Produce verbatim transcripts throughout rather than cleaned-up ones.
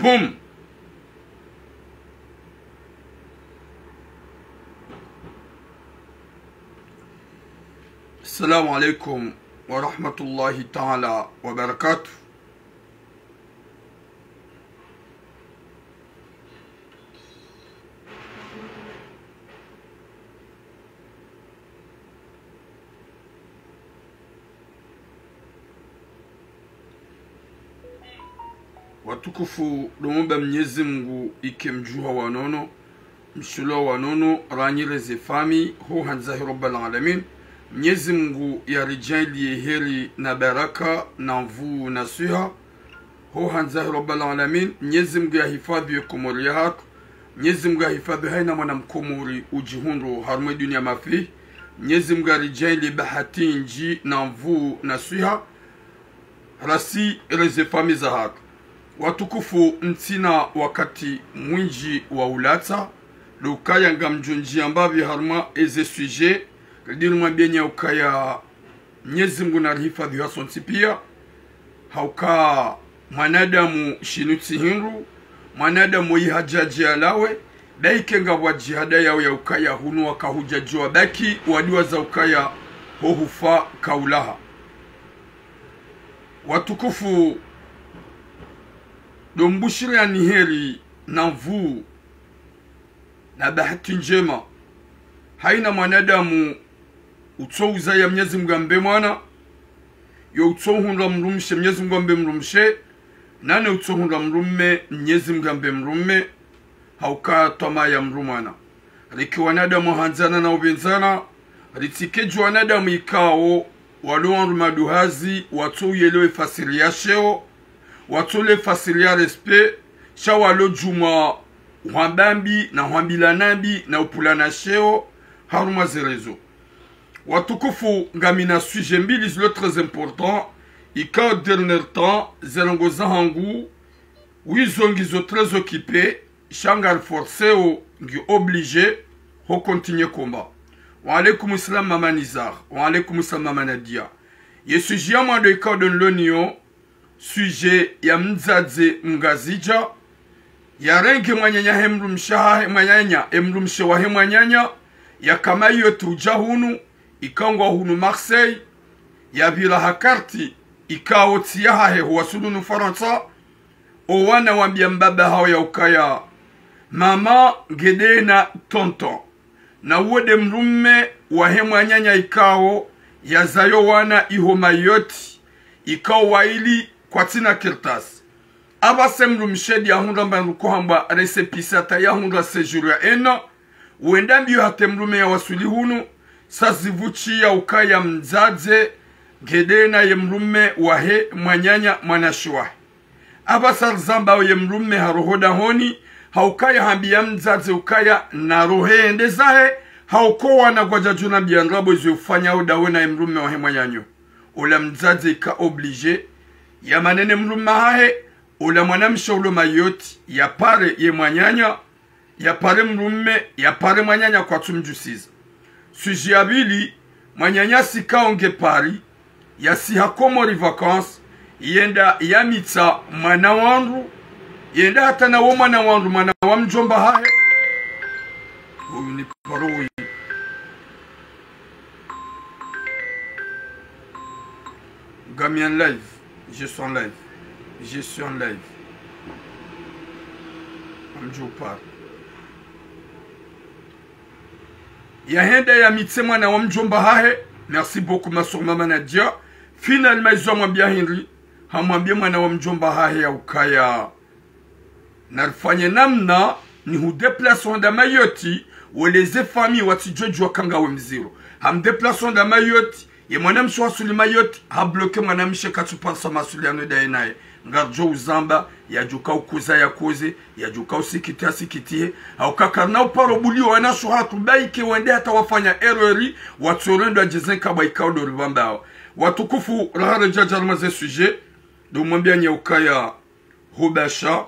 Pum. Assalamu alaikum wa rahmatullahi ta'ala wa barakatuh. Watukufu, ndo mwomba Mnyezi Mungu ike mdjuha wa nono, mshulwa wa nono, ranyire ze fami, ho handza he Rabbal Alamin. Mnyezi Mungu yaridjaanliye heri na baraka, na nvuu na swiha, ho handza he Rabbal Alamin. Mnyezi Mungu yahifadhwi ye Komori yahatru. Mnyezi Mungu yahifadhwi hayina mwana Mkomori udjihundru harumwa ye dunia mafi. Mnyezi Mungu yaridjaanliye bahati ndji na nvuu na swiha, rasi ne ze fami zahatru. Watukufu, ntsina wakati mwindji wa ulatsa, ndo ukaya ngamdjo ndjiya mbapvi harumwa eze sujet, ridiri mwambianyi ukaya Mnyezi Mungu narihifadhwi hasontsi piya. Hauka mwanadamu shinu tsi hindru, mwanadamu yihadjadji yalawe, baike ngapvo djihada yawo ya ukaya hunu waka hudjadji wabaki, waduwaza ukaya ho hufa kaulaha. Watukufu, ndo mbushiriyani heri na nvuu na bahati ndjema. Hayina mwanadamu utso uzaya Mnyezi Mungu yambe mwana, yo utso uhundra mdrumshe Mnyezi Mungu yambe mdrumshe, nane utso uhundra mdrume Mnyezi Mungu yambe mdrume, hauka twamaa ya mdru mwana. Rike wanadamu handzana na upvendzana, ritsike dju wanadamu ikao walo wandru maduhazi, watso uyelewe fasiri ya sheo, watso le fasiri ya respect, sha walo djumwa hwamba mbi na hwambilana mbi na upvulana sheo harumwa ze réseaux. Watukufu, ngamina sujet mbili zilo très important, ikao dernier temps, ze ndrongoo zahangu, wizo ngizo très occupé, sha ngari forcé o, ngi obligé ho continuer combat. Wa alaikum salam Mama Nizar. Wa alaikum salam Mama Nadia. Ye sujet ya mwando ikao ndo nilo nayo, sujet ya mdzadze Mngazidja, yarenge mwananya he mdrumshe hahe, mwananya, e mdrumshe wahe mwananya, yaka Mayotte udja hunu, ikao ngwa hunu Marseille, yapvira ha karti, ikao tsi yahahe, huwasulu hunu Farantsa, o wana wambia mbaba hawo ya ukaya, mama ngedena tonton. Na uwo nde mdrume wahe mwananya ikao yazaya o wana iho Mayotte, ikao waili kwatsina kartasi. Apvasa e mdrumshe ndi yahundra mba ndru kohambwa récépissé hata yahundra séjour ya un an, wenda mbiyo hata e mdrume yawaswili hunu, sa zipvutshiya ukaya mdzadze ngedena ye mdrume wahe mwananya mwanashe wahe. Apvasa rizamba ye mdrume haroho dahoni, ha ukaya hambia mdzadze ukaya narohe yende zahe, ha uka o wana kwadjadjo nambia ndrabo izo ufanya o dawe na ye mdrume wahe mwananyo. Ola mdzadze ika obligé, yamane ne mdrume hahe, ola mwanamshe ulo Mayotte, yapare ye mwananya, yapare mdrume, yapare mwananya kwatsu mdjusiza. Sujet ya pvili, mwananyasi ikao nge Paris, yasiha Komori vacances, yenda yamitsa mwana wandru, yenda hata na wo mwana wandru, mwana wa mdjomba hahe. Uyu ni paro uyu. Ngami en live. Je suis en live. Je suis en live. Ngamdjo para. Yahenda yamitse mwana wa mdjomba hahe. Merci beaucoup, ma sœur Mama Nadia. Finalement, izo hamwambia hindri? Hamwambia mwana wa mdjomba hahe ya ukaya narifanye namna nihu déplacer hwenda Mayotte, wele ze famille watsidjodjuwa ka ngawe mdziro. Ham déplacer hwenda Mayotte, ye mwanamshe wasuli Mayotte, ha bloqué mwanamshe katsu parisa mawasiliano daye naye. Ngaridjo uzamba, yadjoka ukuza yakuze, yadjoka usikitiha asikitihe. Ha uka karina uparo buliwa wanashe hatru baike wende hata wafanya erreur, watsorendwa djeze nkabwa ikao ndo ribambao. Watukufu, raha redja djaruma ze sujet, ndo mwambia nye ukaya Hubasha.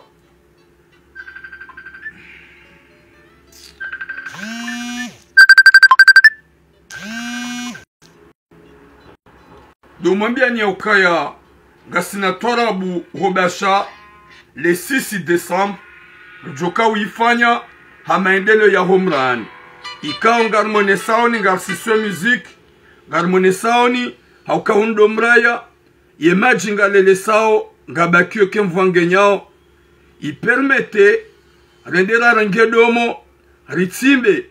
Ndo mwambia nye ukaya ngasina twarabu Hubasha, Le six décembre, ridjoka uyifanya ha maendeleo ya ho mrayani. Ikao ngarimwonesaoni, ngarisiswe musique, ngarimwonesaoni, hauka undro mraya, ye madji ngalelesao, ngabakiyo ke mvua ngenyao, ipermete, rende rarenge domo, ritsimbe,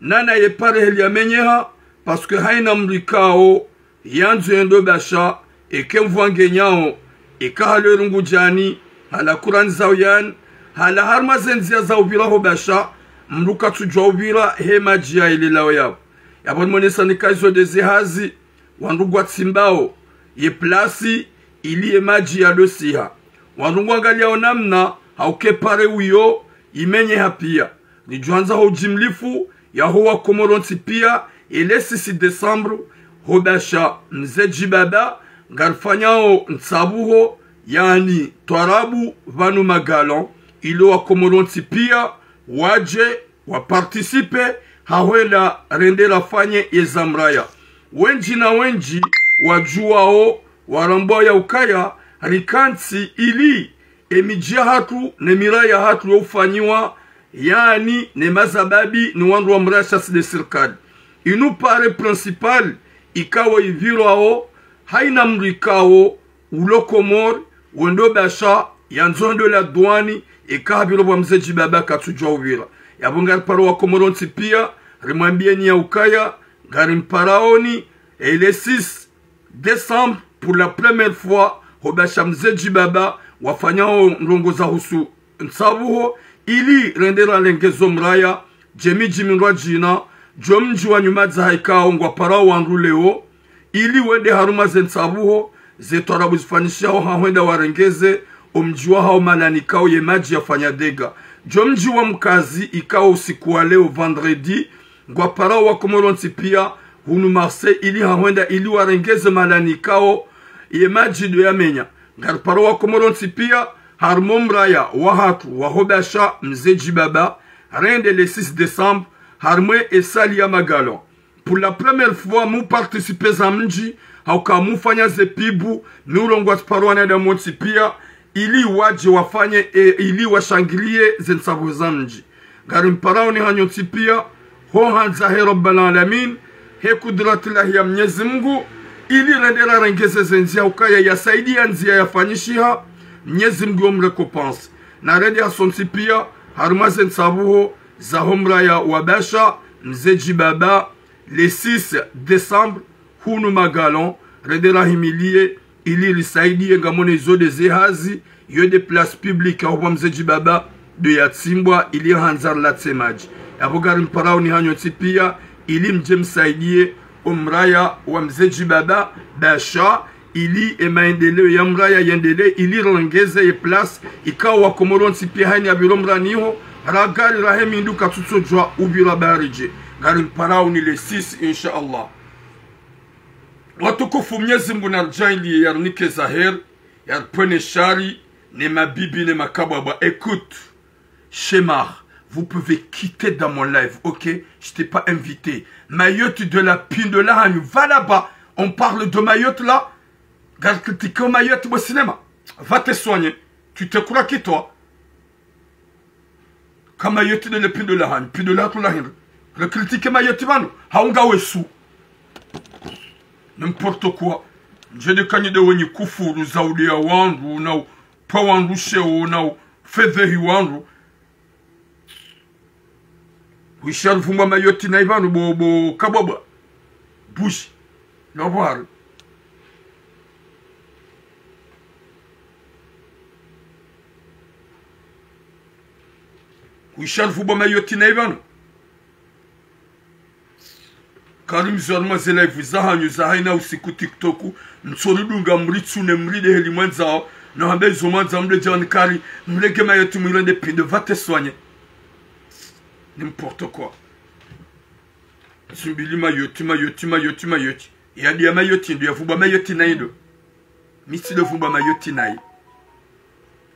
nana ye pare heli yamenyeha, parce que haina mdru ikao, yandzo yendo basha, eke mvua ngenyao, eka halo Rungudjani, hala Kurani Zauyani, hala harumwa ze ndzia za upvira ho basha, mdru katsudjua upvira he madji ya ilelao yapvo. Yapvo nimwonesani ka izo nde ze hazi, wandru ngwatsimbao ye plasi ili ye madji yadosiha. Wandru ngwangaliao namna hauka ye pare uyo imenyeha pia. Nidjwandza ho ujimlifu yaho wa Komoro ntsi pia, e le six décembre, ho basha Mze Djibaba, ngarifanyao ntsabuho, yaani twarabu pvanu Magalan, ilo wa Komoro ntsi pia, wadje, wa participe, ha hwenda rende rafanye ye za mraya. Wendji na wendji wadjuwao, warambwao ya ukaya, rikantsi ili, e midji yahatru, ne miraya yahatru yo ufanyiwa, yaani ne mazababi, ni wandru wa mraya sha tsi nde sirikali. Inu pare principal, ikao ipvirwao, haina mdru ikao, ulo Komori, wendo basha, yandzo ndo la duani, eka hapvira pvwa Mze Djibaba katsudjua upvira. Yapvo ngariparo wa Komoro ntsi pia, rimwambieni ya ukaya, ngarimparaoni, e le six décembre, pour la première fois, ho basha Mze Djibaba, wafanyao ndrongo za husu ntsabuho, ili rende rarenge zo mraya, dje midji mindrwadjina, djo mdji wa Nyumadzaha ikao ngwaparao wandru leo, ili wende harumwa ze ntsabuho, ze twarabu zifanyishihao ha hwenda warengeze, o mdji wahao mahalani ikao ye madji yafanya dégâts. Djo mdji wa Mkazi ikao usiku wa leo vendredi, ngwaparao wa Komoro ntsi pia, hunu Marseille ili ha hwenda ili warengeze mahalani ikao ye madji ndo yamenya. Ngariparo wa Komoro ntsi pia, harumwa o mraya wahatru wa ho basha Mze Djibaba, rende le six décembre, harumwa e salle ya Magalan. Pour la première fois, mu participe za mdji, hauka mufanya ze pibu, mi urongoa tsiparo wanadamu wontsi pia, ili wadje wafanye, e, ili washangilie ze ntsabuho za mdji. Ngarimparaoni hanyu ntsi pia, ho handza he Rabbal Alamin, he kudratillahi ya Mnyezi Mngu, ili rende rarengeze ze ndzia ukaya yasaidia ndzia yafanyishiha, Mnyezi Mngu yo mrécompense. Na rende hasontsi pia, harumwa ze ntsabuho, za ho mraya wa basha, Mze Djibaba, le six décembre, hunu Magalan, rende rahimilie, ili risaidie ngamwone izo nde ze hazi, yo nde place publique, aho pvwa Mze Djibaba, ndo yatsimbwa, ili handza rilatse madji. Yapvo ngarimparaoni hanyu ntsi pia, ili mdje msaidie, o mraya wa Mze Djibaba, basha, ili e maendeleo ya mraya yendelee, ili rengeze ye place, ikao wa Komoro ntsi pia haina yapvira o mraya niho, ragari rahe mindru katsutsodjua upvira baridje. Ngarimparaoni le six, insha Allah. Watukufu, Mnyezi Mngu naridjaanlie yarinike za heri, yaripvwene shari, ne mabibi, ne makabwabwa. Écoute, Shemar, vous pouvez quitter dans mon live, ok? Je t'ai pas invité. Mayotte de la Pindola hanyu, va là-bas. On parle de Mayotte là. Ngari critiquer Mayotte bo cinéma. Va te soigner. Tu te crois qui toi? Ka Mayotte nde le Pindola hanyu, Pindola hatru la hindri? Re critiquer Mayotte pvanu, hau ngawe sous. N'importe quoi. Ndjende kanyi nde wenyi kufuru za udeya wandru, na upva wandru sheo, na ufedhehi wandru. Wisha rivumba Mayotte nayi pvanu bo, bo kabwabwa. Bushi. Na pvwari. Wisha rivumba Mayotte nayi pvanu. Kari mzwari mwa ze live za hanyu za haina usiku TikTok, mtsoridunga mritsune mride heli mwandzao, na hambe izo mwandzao mde djawani kari, mrenge Mayotte mwirende Pindo, va te soigner. N'importe quoi. Zimbili Mayotte, Mayotte, Mayotte, Mayotte. Yadi ya Mayotte, ndo yavumba Mayotte nayi ndo. Mi tsi ndo vumba Mayotte nayi.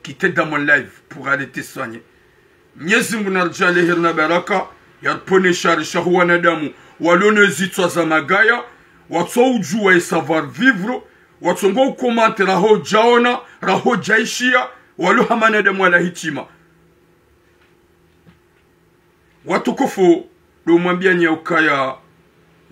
Quitter dans mon live pour aller te soigner. Mnyezi Mngu naridjaanlie heri na baraka, yaripvwene shari sha ho wanadamu, walo ne zitswa za magaya, watso udjuwa ye savoir-vivre, watsongo ucommente raho djaona, raho djaishiya, Walo ha mwanadamu wala hitima. Watukufu, ndo mwambiani ya ukaya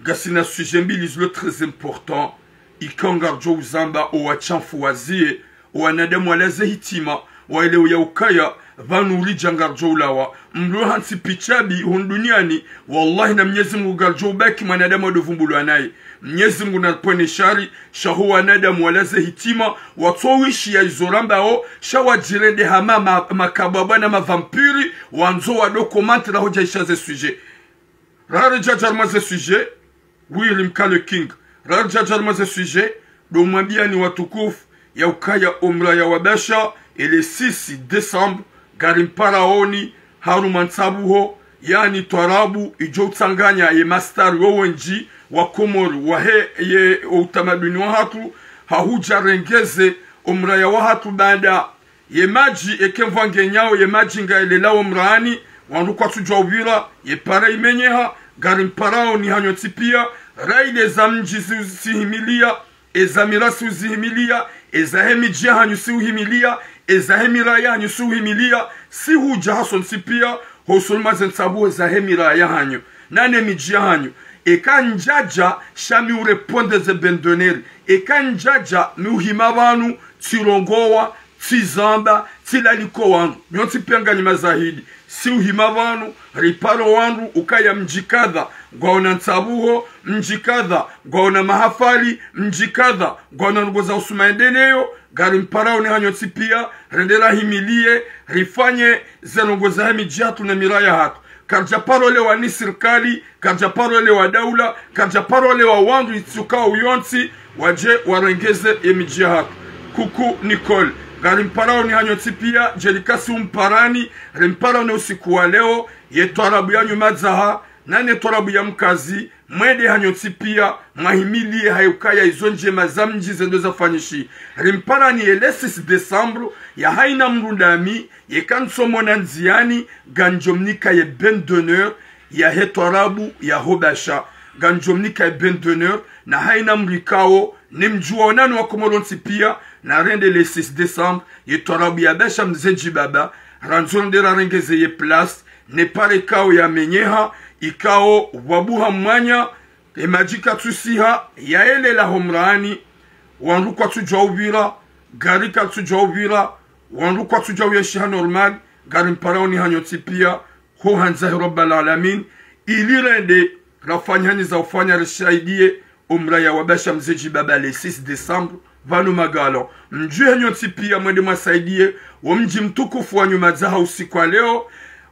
ngasina sujet mbili zilo très important, ikao ngaridjo uzamba, owashamfu waziye, owanadamu wala ze hitima, waelewe ya ukaya pvanu uridja ngaridjo ulawa. Mdru hantsi pitshabi hunu duniani, wallahi na Mnyezi Mungu ngaridjo ubaki mwanadamu ado vumbulwa naye. Mnyezi Mungu naripvwene shari, sha ho wanadamu wala ze hitima, watsowishiya izo rambao, sha wadjirende hama ma-, makabwabwa na mavampiri, wandzo wado commenter la hudja isha ze sujet. Raridja dja harumwa ze sujet, oui, Rimka le King. Raridja dja harumwa ze sujet, ndo mwambiani watukufu, ya ukaya omraya wa Basha, ele six décembre, ngarimparaoni, harumwa ntsabuho, yaani twarabu, idjo utsanganya ye mastari wo wendji wa Komori, wahe ye utamaduni wahatru, ha hudja rengeze omraya wahatru baanda ye madji eke mvwa ngenyao, ye madji ngayelelao mraani, wandru kwatsudjuwa upvira, ye para imenyeha, ngarimparaoni hanyu ntsi piya, raile za mdji zi-, zihimiliya, eza mira siuzihimiliya, ezahe midji yahanyu siuhimiliya, ezahe miraya yahanyu siuhimiliya, sihudja hasontsi piya, hosoni mwa ze ntsabuho zahe miraya yahanyu, nane midji yahanyu. Eka ndjadja, sha mi urépondre ze bande d'honneur. Eka ndjadja, mi uhima pvanu, tsirongowa, tsizamba, tsilaliko wandru. Nyontsi piya nganyi mazahidi. Siuhima pvanu, riparo wandru, ukaya mdji kadha, ngwaona ntsabuho, mdji kadha, ngwaona mahafali, mdji kadha, ngwaona ndrongoo za uhusu maendeleyo, ngarimparaoni hanyu ntsi piya, rende rahimiliye, rifanye ze ndrongoo zahe midji yahatru ne miraya yahatru. Karidja parolewa ni sirikali, karidja parolewa daula, karidja parolewa wandru itsukao uyontsi, wadje warengeze ye midji yahatru. Coucou Nicole, ngarimparaoni hanyu ntsi piya, djelika siumparani, rimparaoni usiku wa leo, ye twarabu ya Nyumadzaha, nane twarabu ya Mkazi, mwende hanyu ntsi piya, mwahimiliye ha ukaya izo ndjema za mdji zendo zafanyishiha. Rimparani ye le six décembre, ya haina mdru ndami, yeka ntsomona ndziani, ngandjo mnika ye bande d'honneur, yahe twarabu, yaho Basha. Ngandjo mnika ye bande d'honneur, na haina mdru ikao, ni mdjuwa onani wa Komori ntsi piya, narende le six décembre, ye twarabu ya Basha Mze Djibaba, randzo rende rarengeze ye place, ne para ikao yamenyeha, ikao pvwabuha mwanya, e madji katsusiha, yayelela ho mraani, wandru kwatsudjuwa upvira, gari kalitsudjuwa upvira, wandru kwatsudjuwa uyeshiha normal, ngarimparaoni hanyu ntsi piya, ho handza he Rabbal Alamin, ili rende, rafanye hanyi za ufanya risaidiye, omraya wa Basha Mze Djibaba le six décembre, pvanu Magala. Mdjuwe nyontsi piya mwende mwasaidiye, wo mdji mtukufu wa Nyumadzaha usiku wa leo,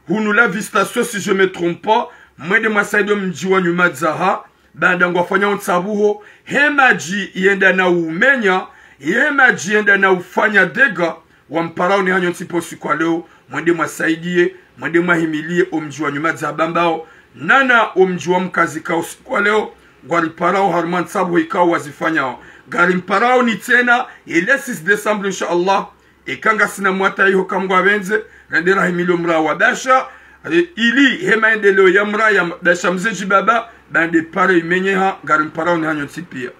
hunu La Vista Source, si je me trompe pas, mwende mwasaidiye omdji wa Nyumadzaha, baanda ngwafanyao ntsabuho, he madji yenda na umenya, he madji yenda na ufanya dégâts, wamparaoni hanyu ntsi piya usiku wa leo, mwende mwasaidiye, mwende mwahimiliye omdji wa Nyumadzaha Bambao, nana omdji wa Mkazi ikao usiku wa leo, ngwariparao harumwa ntsabuho ikao wazifanyao. Ngarimparaoni tsena, ye le six décembre, insha Allah, eka ngasina mwata iho kamngwapvendze, rende rahimiliye omraya wa Basha, e, ili he maendeleo ya mraya Basha Mze Djibaba, baanda para imenyeha, ngarimparaoni hanyu ntsi piya.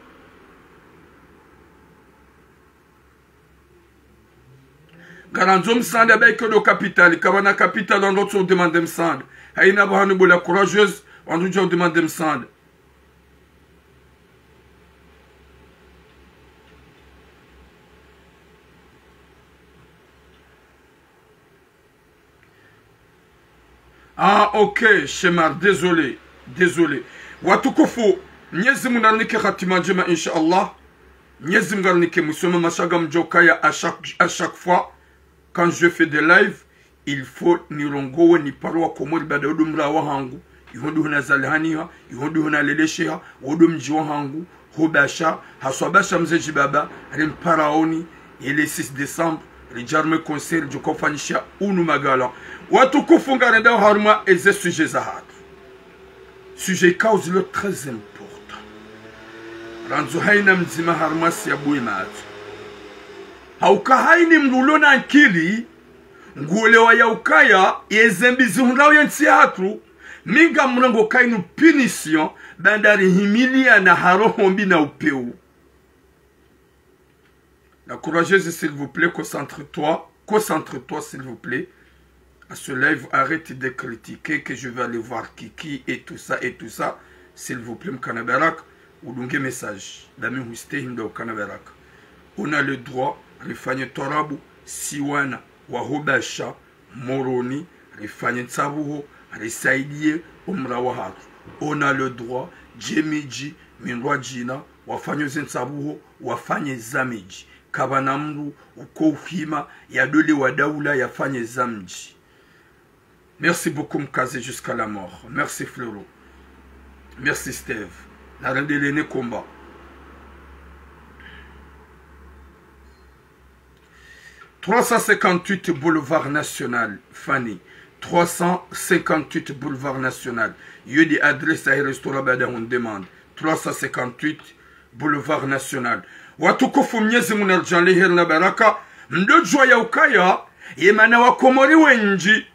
Ngarandzo msaanda, ba ike ndo capitale, kapvana capitale, wandru watso udemande msaanda. Haina pvahanu bo la courageuse, wandru udja udemande msaanda. Ah, ok, Shemar, désolé, désolé. Watukufu, Mnyezi Mungu narinike hatima ndjema, insha Allah. Mnyezi Mungu narinike mwiso mwema, sha ngamdjuwa ukaya à chaque, à chaque fois, quand je fais des lives, il faut nirongowe, nipare wa Komori, baanda wo ndo mraya wahangu, iho ndiho nazalihaniha, iho ndiho nalelesheha, wo ndo mdji wahangu, ho Basha, haswa Basha Mze Djibaba, rimparaoni, ye le six décembre, ridje harumwa concert, ridjo ufanyisha hunu Magala. Watukufu, ngarendao harumwa eze sujet zahatru. Sujet ikao zilo très important. Randzo haina mdzima harumwa si ya buwe matso. Hauka haini mdru ulo na nkili, nguelewa ya ukaya, yeze mbi zihundrao ye ntsi yahatru, mi ngamrengo kainu punition, baanda rihimiliana ha roho mbi na upvewu. La courageuse, s'il vous plaît, concentre-toi. Concentre-toi, s'il vous plaît, à ce live. Arrête de critiquer que je vais aller voir Kiki et tout ça et tout ça. S'il vous plaît, mkana baraka, udunge message. Dami hustehi mda ukana baraka. On a le droit, rifanye twarabu, si wana, waho Basha, Moroni, rifanye ntsabuho, risaidie omra wahatru. On a le droit, dje midji, mindru djina, wafanye ze ntsabuho, wafanye za midji. Kapvana mndru uko uhima yadole wa daula yafanye za mdji. Merci beaucoup, Mkaze, jusqu'à la mort. Merci, Floro. Merci, Steve. Narendelee ne combat. Trois cent cinquante-huit boulevard National, Fanny. Trois cent cinquante-huit boulevard National. Yo nde adresse ya restaurant baada on demande. Trois cent cinquante-huit boulevard National. Watukufu, Mnyezi Mungu naridjaanlie heri na baraka. Mdodjua ya ukaya, ye mana wa Komori wendji,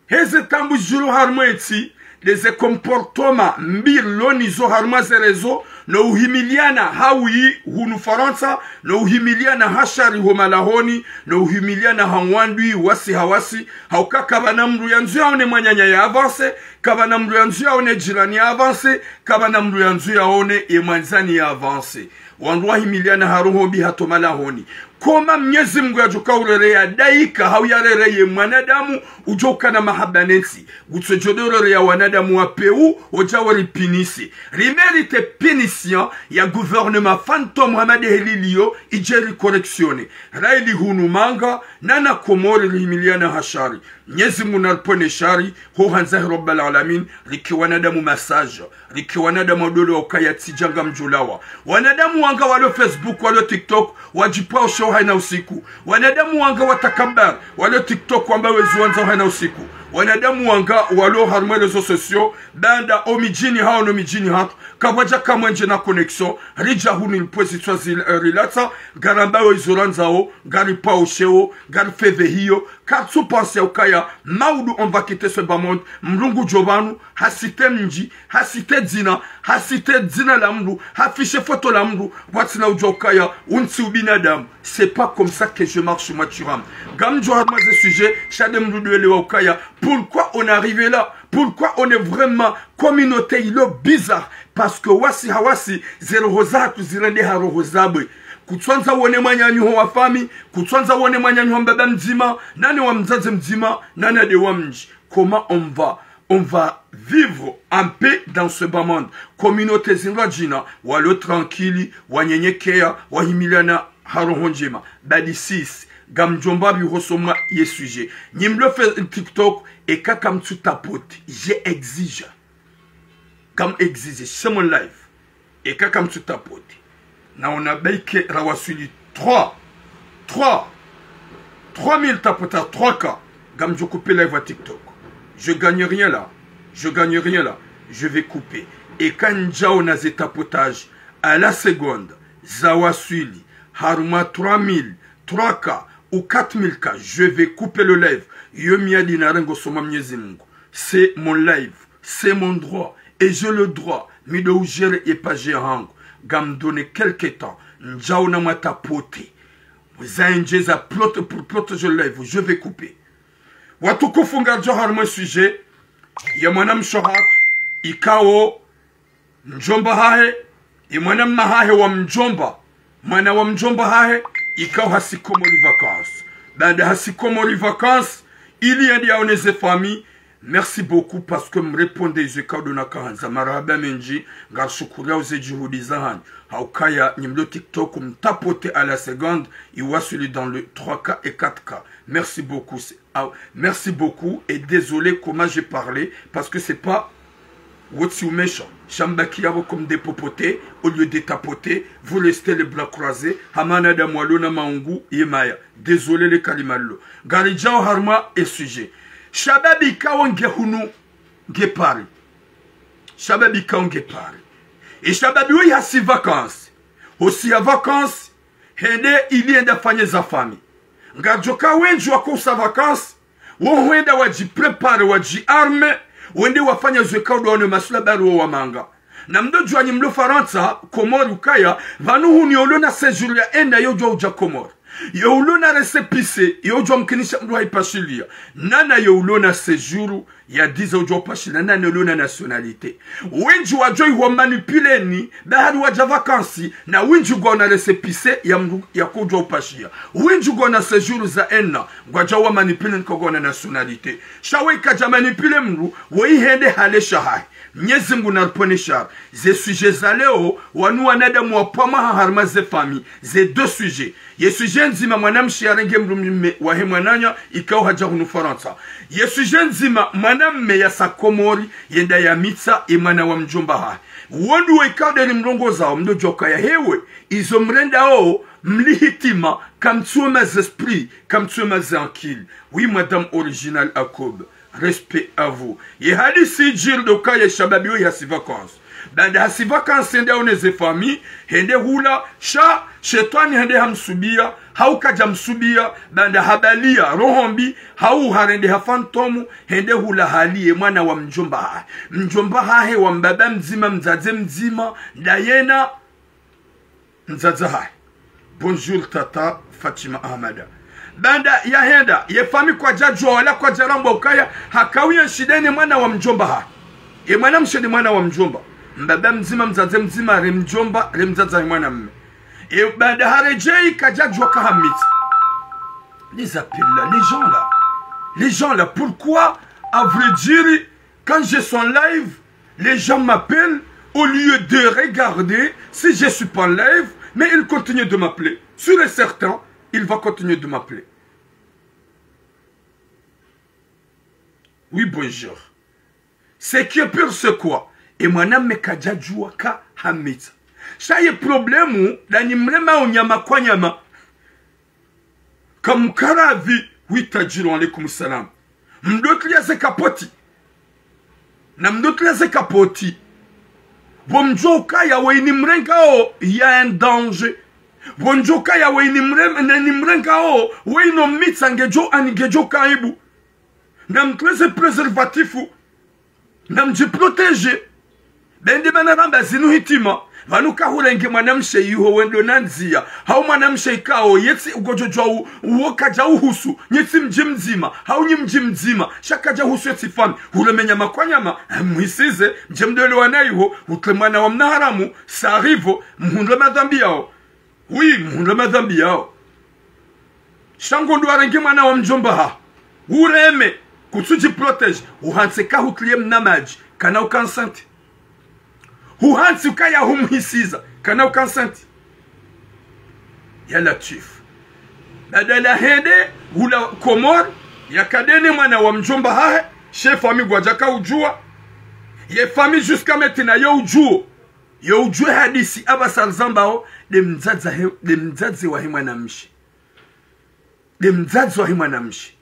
heze taabu zilo harumwa entsi, nde ze comportement mbi rilo nazo harumwa ze réseaux, no uhimiliana ha uyi hunu Farantsa, no uhimiliana ha shari ho malahoni, no uhimiliana ha wandru wasi ha wasi, ha uka kapvana mndru yandzo yaone mwananya ya avance, kapvana mndru yandzo yaone jirani ya avance, kapvana mndru yandzo yaone ye mwandzani ya avance. Wandru wahimiliana ha roho mbi hata malahoni. Koma Mnyezi Mungu yadjoka urereya daika, hau yarereye mwanadamu, udjoka na mahaba nentsi. Kutsodjo urereya wanadamu wa pewu, odja wari punir. Ri mérite punition ya gouvernement fantôme ha madehe lilio, idje ri correctionner. Raili hunu manga, nana Komori rihimiliana ha shari. Mnyezi Mungu naripvone shari, ho handza he Rabbal Alamin, rike wanadamu masaja. Rike wanadamu wadole wa ukaya tsi djanga mdjulawa. Wanadamu wanga walo Facebook, walo TikTok, wadjipvao shewo haina usiku. Wanadamu wanga watakabari, walo TikTok, wamba wezi wandzao haina usiku. Wanadamu wanga walo harumwa réseaux sociaux, banda o midjini hawo no midjini hatru, kapvwadja kamwendje na connexion, ridja hunu ripvwe zitswa zil-, eh, rilatsa, ngarambao izo randzao, ngaripvao shewo, ngarifedhe hiyo, kartsu penser ya ukaya, maudu on va quitter ce bas monde, mlungu djo pvanu, ha citer mdji, ha citer dzina, ha citer dzina la mndru, ha afficher foto la mndru, pvwatsina udjua ukaya, untsi ubinadamu. C'est pas comme ça que je marche, moi, tu rames. Ngamdjo harumwa ze sujet, sha nde mndru ndo elewa ukaya, pourquoi on est arrivé là? Pourquoi on est vraiment communauté ilo bizarre? Parce que wasi ha wasi, ze roho zahatru zirende ha roho zabwe. Kutswandza wone mwananyaho wa fami, kutswandza wone mwananyaho mbaba mdzima, nane wa mdzadze mdzima, nane nde wa mdji. Comment on va, on va vivre en paix dans ce bas monde? Communauté zindru djina, walo tranquille, wanyenyekeya, wahimiliana ha roho ndjema. Badi sisi, ngamdjomba bi hosoni mwa ye sujet. Nyi mlo fe TikTok, eka kamtsu tapoter, je exige. Kam exige, c'est mon live. Eka kamtsu tapoter. Naona baike rawaswili trois, trois, trois mille tapotages, trois K. Ngamdjo couper live wa TikTok. Je gagne rien là. Je gagne rien là. Je vais couper. Eka ndjaona ze tapotages à la seconde zawaswili harumwa trois mille, trois K ou quatre mille K, je vais couper le live. Yo miadi narenga hosoni mwa Mnyezi Mungu. C'est mon live. C'est mon droit. Et j'ai le droit, mi ndo ugérer ye page yahangu. Ngamdone quelque temps. Ndjaona mwatapoter. Za ndje za plot-, pour protéger le live, je vais couper. Watukufu, ngardjo harumwa sujet ya mwanamshe hatru, ikao mdjomba hahe, ye mwana mma hahe wa mdjomba, mwana wa mdjomba hahe, ikao hasi Komori vacances. Baada hasi Komori vacances, ili yende yaone ze famille. Merci beaucoup parce que mrépondez izo ikao ndo nakahandza. Marahaba mendji, ngarishukuriao ze juhudi zahanyu. Ha ukaya nyi mlo TikTok, mtapoter à la seconde, iwaswili dans le trois K et quatre K. Merci beaucoup. Ah, merci beaucoup et désolé comment j'ai parlé, parce que c'est pas wotsi umesha. Sha mbaki yapvo comme des popotés, au lieu de tapoter, vous restez les bras croisés, hama wanadamu walo na maungu ye maya. Désolé le kalima lilo. Ngaridjao harumwa ye sujet. Shababi ikao nge hunu, nge Paris. Shababi ikao nge Paris. Ye shababi woyi hasi vacances. Hosi ya vacances, hende ili yende yafanye za famille. Ngardjoka wendji wakosa vacances, wo hwenda wadjipréparer, wadjiarmer, wende wafanye zo ikao ndo wano masula bari wo wamanga. Na mdodjua nyi mlo Farantsa, Komori ukaya, pvanu hunu yolo na séjour ya enda yodjua udja Komori. Ye ulo na récépissé, ye udjo mkinisha mdru hayipashiliya. Nana ye ulo na séjour ya dix ans udjo upashiliya, nana ye ulo na nationalité. Wendji wadjo iho manipuleni, bahari wadja vacances, na wendji ngwao na récépissé ya mdru ya kudjo upashiya. Wendji ngwao na séjour za un an, ngwadjao wa manipuleni ka ngwao na nationalité. Sha we kadja manipule mdru, we ihende hale shahahe. Mnyezi Mngu na ripvonese shari. Ze sujet za leo, wanu wanadamu wapvwa mwaha harumwa ze famille, ze deux sujets. Ye sujet ndzima mwanamshe yarenge mdrume wahe mwananya, ikao hadja hunu Farantsa. Ye sujet ndzima mwanamme yasa Komori, yenda yamitsa ye mwana wa mdjomba hahe. Wo ndo ikao nderi mrongozao, mdo djoka ya hewe, izo mrendao, mli hitima, kamtsuwe ma esprit, kamtsuwe ma ankili. Oui, madame originale Akob. Respect à vous. Ye hadisi idjiri ndo ka ye shababi we hasi vacances. Baanda hasi vacances hende haone ze famille, hende hula, sha, shetwani hende hamsubiya, hau kadja msubiya, baanda habaliya, roho mbi, hau harende ha fantôme, hende hula hali ye mwana wa mdjomba hahe. Mdjomba hahe wa mbaba mdzima, mdzadze mdzima, ndayena, mdzadze hahe. Bonjour tata Fatima Ahmada. Baanda yahenda, ye famille kwadja djuwa wala kwadja rambwa ukaya, haka uyenshi ndeni mwana wa mdjomba hahe. Ye mwanamshe ni mwana wa mdjomba. Mbaba mdzima, mdzadze mdzima, re mdjomba, re mdzadze hahe mwanamme. E baanda haredjeyi kadja djuwa ka hamitsa. Les appels là, les gens là. Les gens là, pourquoi, à vrai dire, quand je suis en live, les gens m'appellent, au lieu de regarder si je suis pas en live, mais ils continuent de m'appeler. Sûr et certain, il va continuer de m'appeler. Oui, bonjour. Ce qui est pire, c'est quoi? Ye mwanamme kadja djuwa ka hamitsa. Sha ye problème, ndani mrema unyama kwa nyama. Kamkaravi, oui, Tajiri, wa alaikum salam. Mdo tuliya ze kapoti. Na mdo tuliya ze kapoti. Pvo mdjo ukaya we ini mrengao, il y a un danger. Pvo mdjo ukaya we ini mre-, na ini mrengao, we ino mitsa ngedjo, ani ngedjo kaibu. Na mtulize préservatif. Na mdji protéger. Be ndi mana ramba zinu hitima. Pvanu kahurenge mwanamshe iho wendo na ndziya. Hau mwanamshe ikao yetsi ugodjo djuwa u-, uwo kadja uhusu. Nyetsi mdji mdzima. Hau nyi mdji mdzima. Sha kadja uhusu yetsi famille. Hureme nyama kwa nyama. Muhisize. Mdje mdole wana iho. Utre mwana wa mnaharamu. Ça arrive. Muhundre madhambi yao. Oui, muhundre madhambi yao. Sha ngo ndo warenge mwana wa mdjomba haho. Ureme, kutsudji protéger, uhantsi ka hutriye mna madji, kana uka enceinte. Uhantsi ukaya humhisiza, kana uka enceinte. Ya Latwif. Badala hende, hula Komori, yakandene mwana wa mdjomba hahe, she famille ngwadjaka udjuwa. Ye famille jusqu'à maintenant yo udjuwo. Yo udjuwe hadisi apvasa rizambao, nde mdzadze he, nde mdzadze wahe mwanamshe. Nde mdzadze wahe mwanamshe.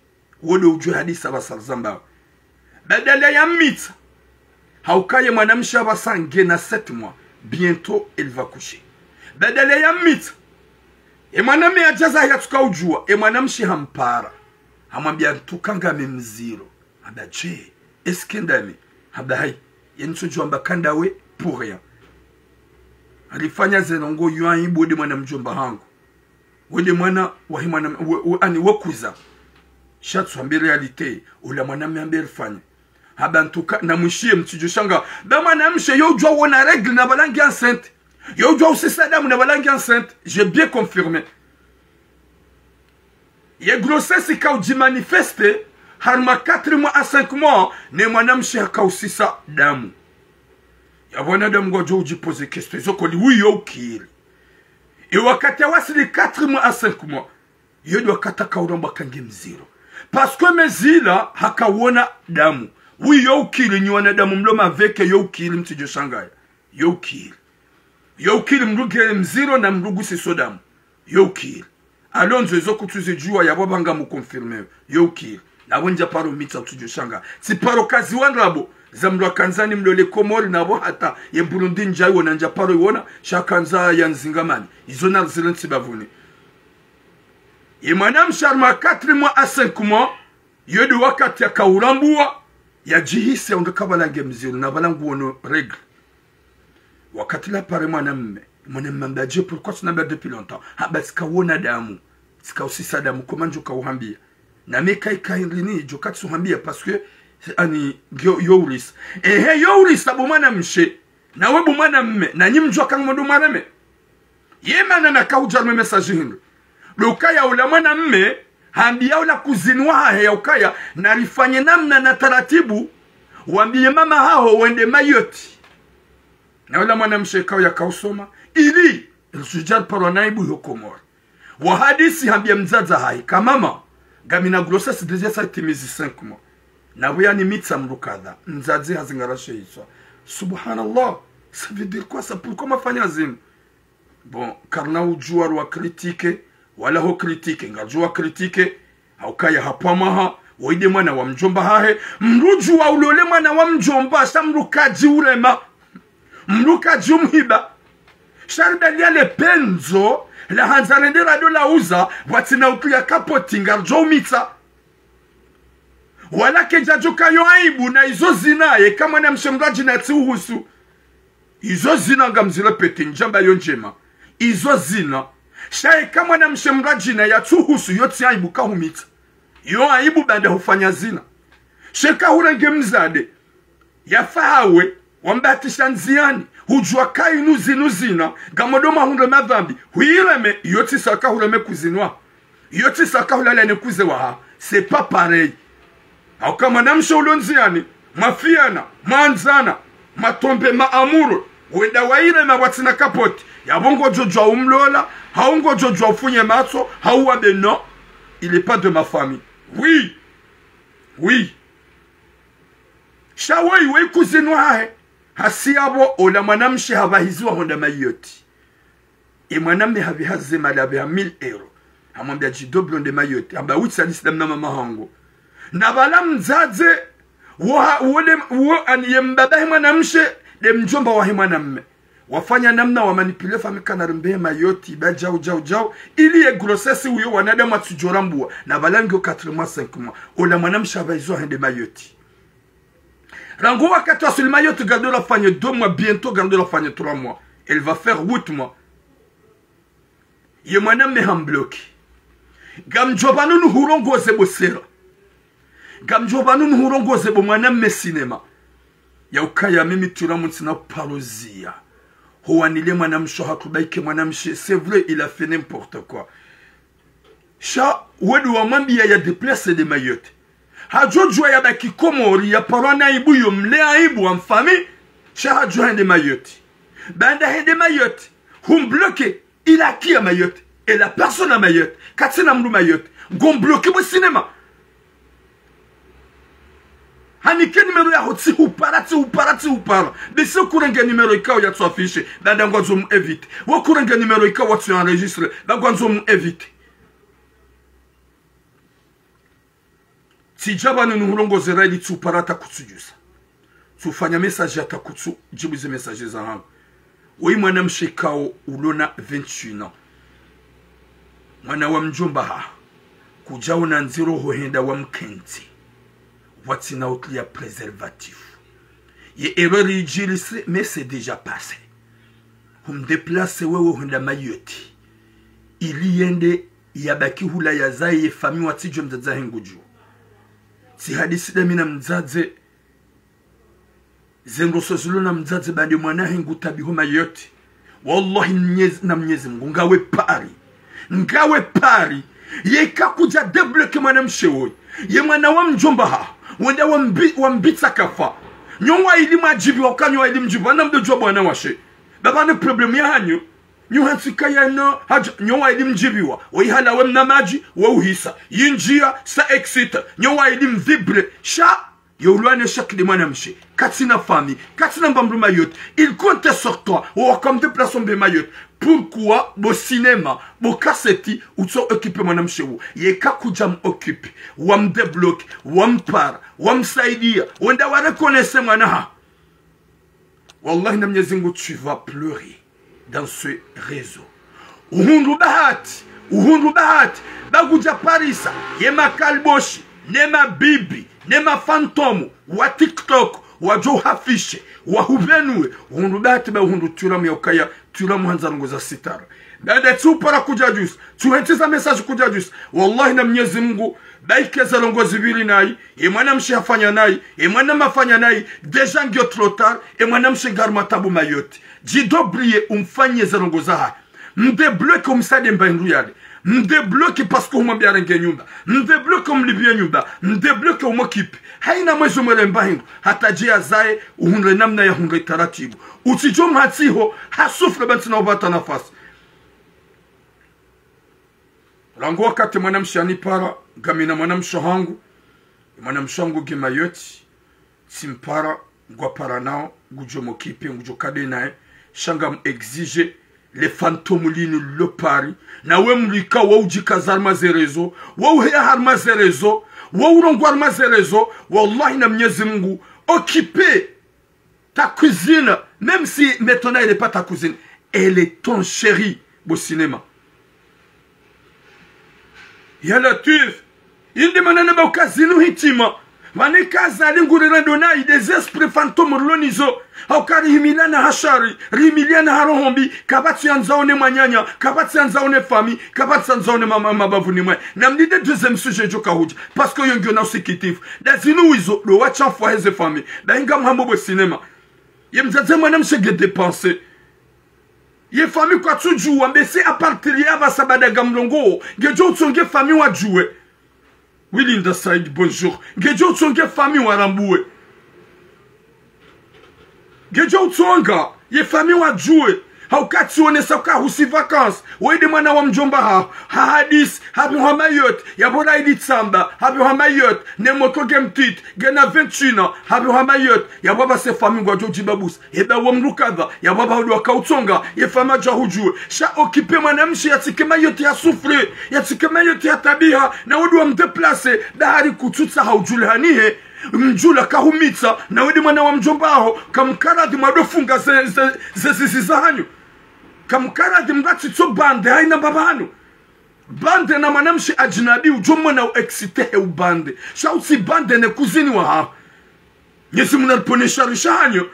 Wo nde udjuwe hadisi apvasa rizambao. Badala ya mitsa. Hauka ye mwanamshe apvasa ngena sept mois. Bientôt, elle va coucher. Badala ya mitsa. Ye mwanamme yadjaza yatsuka udjuwa. Ye mwanamshe hampara. Hamwambia ntuka ngami mdziro. Hamba je, est-ce que ndami? Hamba hayi, ye ntsudjuwa amba ka ndawe pour rien. Alifanya ze ndrongo yo ayibu nde mwana mdjomba hangu. We nde mwana wahe mwana, we, we, ani we kuza. Sha tsu hambe réalité, ula mwanamme hambe alifanya. Hamba ntuka, na mwishiye mtsidjo shanga. Be mwanamshe yo udjuwa wona règle na pvala nge enceinte. Yo udjuwa usisa damu na pvala nge enceinte. J'ai bien confirmé. Ye grossesse ika udji manifester, harumwa quatre mois à cinq mois, ne mwanamshe haka usisa damu. Ye wanadamu ngwadjo udji poser question, izo kweli, oui yo ukiri. Ye wakati yawasili quatre mois à cinq mois, yo ndo wakati haka urambwa ka nge mdziro. Parce que mezi ila haka wona damu. Oui yo ukiri, nyi wanadamu mlo maveke, yo ukiri, mtsidjo shangaya. Yo ukiri. Yo ukiri mdru nge mdziro na mdru ngusiso damu. Yo ukiri. Alors ndzo izo kutsuzidjuwa yapvo pvanga mu confirmer. Yo ukiri. Na pvo ndja paro mitsa kutsudjo shanga. Tsi paro kaziwa ndrabo. Za mdru akandzani mlole Komori na pvo hata ye Burundi ndja iwona ndja paro iwona. Sha kandza ya nzingamani. Izo na rizile ntsi bapvuni. Ye mwanamshe harumwa quatre mois à cinq mois. Yo ndo wakati yaka urambwa, yadjihisi ya undra ka pvala nge mdziro, na pvala nguono règle. Wakati la pare mwanamme, mwanamme hamba je, pourquoi tu n'as pas depuis longtemps? Hamba tsika wona damu. Tsika usisa damu, koma ndjo kauhambia. Na mi kai kai ndrini djo katsuhambia, parce que, ani, yo, yo urisa. Ehe, yo urisa bo mwanamshe. Nawe bo mwanamme, nanyi mdjuwa ka ngamdjo mwareme. Ye mana nakaudja reme message hindri. Ndo ukaya ula mwanamme, hambia ula cousine wahahe ya ukaya, narifanye namna na taratibu, wambie mama haho wende Mayotte. Na ula mwanamshe kao yakausoma, ili, risudja riparwa na aibu yo Komori. Wahadisi hambia mdzadze hahe, ka mama, ngamina grossesse déjà ça itimizi cinq mois. Na pvo yanimitsa mdru kadha, mdzadze hazingara she hitswa. Subhanallah, ça veut dire quoi ça? Pourquoi mwafanya zinu? Bon, karina udjuwa rwa critiquer, wala ho critiquer, ngarudjuwa critiquer, ha ukaya hapvwa maha, woyi nde mwana wa mdjomba hahe, mdru udjuwa ulole mwana wa mdjomba, sha mdru kadji urema. Mdru kadji umhiba. Sha ridaliya le pendzo, lahandza rende rado lauza, pvwatsina utru ya kapoti ngarudjo umitsa. Wala kedjadjo kayo aibu na izo zina, yeka mwanamshe mdru adjina tsi uhusu. Izo zina ngamzile pete ndjamba yo ndjema. Izo zina. Sha yeka mwanamshe mdru adjina yatsu uhusu yo tsi aibu kahumitsa. Yo aibu baanda hufanya zina. Sha eka hurenge mdzadze. Yafa hawe, wambatisha ndziani, hudjuwa ka inu zinu zina, ngamdjo mahundre madhambi, huireme, iyo tsi sa ka hureme cousine waho. Iyo tsi sa ka hulala ne cousin wahaho. C'est pas pareil. Hauka mwanamshe ulo ndziani, mwafiana, mwandzana, mwatombe ma amoureux, wenda wairema pvwatsina kapoti, yapvo ngodjo djuwa umlola, hau ngodjo djuwa ufunye matso, hau wambe non, il est pas de ma famille. Oui. Oui. Sha woyi, woyi cousine wahahe. Hasi yapvo, ola mwanamshe hapvahiziwa hwenda Mayotte. Ye mwanamme hapviha ze mali hapviha mille euros. Hamwambia djidoblo nde Mayotte. Hamba witsa lisi damna mama hangu. Na pvala mdzadze, wo ha, wo nde, wo ani ye mbaba he mwanamshe, nde mdjomba wahe mwanamme. Wafanya namna wa manipuler famille kana rimbe Mayotte, ba djau, djau, djau. Ili ye grossesse uyo wanadamu watsudjo rambua. Na pvala ngiyo quatre mois, cinq mois. Ola mwanamshe hapvahiziwa hende Mayotte. Rangu wakati waswili Mayotte, ngarudjo lafanya deux mois, bientôt ngarudjo lafanya trois mois. Elle va faire huit mois. Ye mwanamme hambloquer. Ngamdjo pvanu nuhurongoze bo sera. Ngamdjo pvanu nuhurongoze bo mwanamme cinéma. Ya ukaya mimi tula mutsina parozia. Ho wanile mwanamshe hatru baike mwanamshe. C'est vrai, il a fait n'importe quoi. Sha, wende wamwambia ya déplacer de Mayotte. Hadjo djuwa yabaki Komori, yaparwa na aibu yo mle aibu wa mfamille. Sha hadjo hende Mayotte. Baanda hende Mayotte, humbloquer, il a qui à Mayotte? Et la personne à Mayotte? Katsina mdru Mayotte. Ngombloquer bo cinéma. Hanike numéro yaho tsihupara, tsihupara, tsihupara. Bese kurenge numéro ikao yatsu afficher, baanda ngwandzo mu éviter. Wo kurenge numéro ikao watsu enregistrer, ba ngwandzo mu éviter. Tsidja pvanu nuhurongoze ra ili tsupara hata kutsudjusa. Tsufanya message hata kutsudjibu ze message zahangu. Woyi mwanamshe kao ulona vingt et un ans. Mwana wa mdjomba haho. Kudjaona ndziro ho henda wamkentsi. Pvwatsina utria préservatif. Ye erreur idjiri se, mais c'est déjà passé. Humdéplacer wewe hwenda Mayotte. Ili yende yabaki hula yazaye ye famille watsidjuwa mdzadze hahe ngudjuo. Tsihadisi dami na mdzadze, ze ndroso zilo na mdzadze baanda mwana hahe ngutabiho Mayotte. Wallahi mnyezi, na Mnyezi Mungu, ngawe Paris. Ngawe Paris. Yeka kudja débloquer mwanamshe woyi. Ye mwana wa mdjomba haho. Wenda wambi, wambitsa kafa. Nyo waili mwadjibiwa, uka nyo waili mdjibiwa. Na mdodjuwa bwana washe. Ba pvanu problème yahanyu. Nyo hantsi kaya no, hadja, nyo waili mdjibiwa. Woyi hala we mna madji, wo uhisa. Yindjia, ça excite. Nyo waili mvibrer. Sha, yo ulwane shakili mwanamshe. Katsina famille. Katsina mbamdru Mayotte. Il compte sur toi. Wo wakamdéplacer mbe Mayotte. Pourquoi bo cinéma, bo cassette, utso occuper mwanamshe wo? Yeka kudja mu occuper. Wamdébloquer. Wampara. Wamsaidia. Wenda wa reconnaître mwana haho. Wallahi na Mnyezi Mungu, tu vas pleurer dans ce réseau. Uhundru bahati, uhundru bahati, ba kudja parisa, ye makalboshi, ne mabibi, ne mafantôme, wa TikTok, wadjo uhafishe, wahupvenuwe, uhundru bahati ba uhundru turamu ya ukaya, turamu handza ndrongo za sitara. Baada tsi upara kudjadjusa, tsi uhentsi za message kudjadjusa. Wallahi na Mnyezi Mungu, baike ze ndrongoo zipviri nayi, ye mwanamshe hafanya nayi, ye mwanama hafanya nayi, déjà ngiyo trop tard, ye mwanamshe ngari matabu Mayotte. Djidobrouiller umfanye ze ndrongoo zahahe. Mdébloquer umsaidie mba hindru yale. Mdébloquer parce que humwambia arenge nyumba. Mdébloquer umlipvie nyumba. Mdébloquer umoccuper. Hayina mwezi umweleze mba hindru. Hata dje yazaye uhundre namna ya hundre taratibu. Utsidjo mhatsi ho, ha souffre ba ntsina upvata nafasi. Rangu wakati mwanamshe hanipara, ngamina mwanamshe hangu, mwanamshe hangu nge Mayotte, tsimpara, ngwapara nao, ngudjo moccuper, ngudjo kade naye, sha ngam exiger, le fantôme linu lo Paris, na we mdru ikao wa udjikaza harumwa ze réseaux, wa uheya harumwa ze réseaux, wa urongoa harumwa ze réseaux, wallahi na Mnyezi Mungu, occuper ta cousine, même si maintenant elle est pas ta cousine, elle est ton chéri, bo cinéma. Ya Latwif, inde mana namba uka zinu hitima. Pvanu eka Azali nguri rendo nayi, des esprits fantômes rilo nizo. Hauka rihimiliana ha shari, rihimiliana ha roho mbi, kapvatsi yandzao ne mwananya, kapvatsi yandzao ne famille, kapvatsi yandzao ne mama, mabavuni mwahe. Na mlinde deuxième sujet djo kahudja. Parce que yo ngiyo na usikitifu. Nda zinu wizo, ndo watsha mfwa heze famille. Nda inga mhambo bo cinéma. Ye mdzadze mwanamshe nge dépenser. Ye famille kwatsudjuwa, mbese à partir ya pvasa baada ngamlongo, ngedjo utsonge famille wadjuwe. Wilinda Said, bonjour. Ngedjo utsonge famille warambue. Ngedjo utsonga, ye famille wadjuwe. Hauka tsi onesa uka husi vacances. Wende mwana wa mdjomba ha, ha hadisi, hapvehwa Mayotte, yapvo raili tsamba, hapvehwa Mayotte, ne moto nge mtiti, ngena vingt et un ans, hapvehwa Mayotte, yapvo pvase famille ngwadjo djibabusa. Eba wo mdru kadha, yapvo pvahodi waka utsonga, ye famille yadja hudjuwe. Sha occuper mwanamshe yatsike Mayotte ya souffre, yatsike Mayotte ya tabiha, na wende wa mdéplacer, nda hari kutsutsaha udjulihanihe, mdjula kahumitsa, na wende mwana wa mdjomba haho, kamkaradhi mwadofunga ze, ze, ze zizi zahanyu. Kamkaradhi mngatsitso bande, hayina mbapvi hanu. Bande na mwanamshe adjinabi udjo mwana u excité he ubande. Sha utsi bande ne cousine wahaho. Mnyezi Mungu nariponeshe rishahanyo.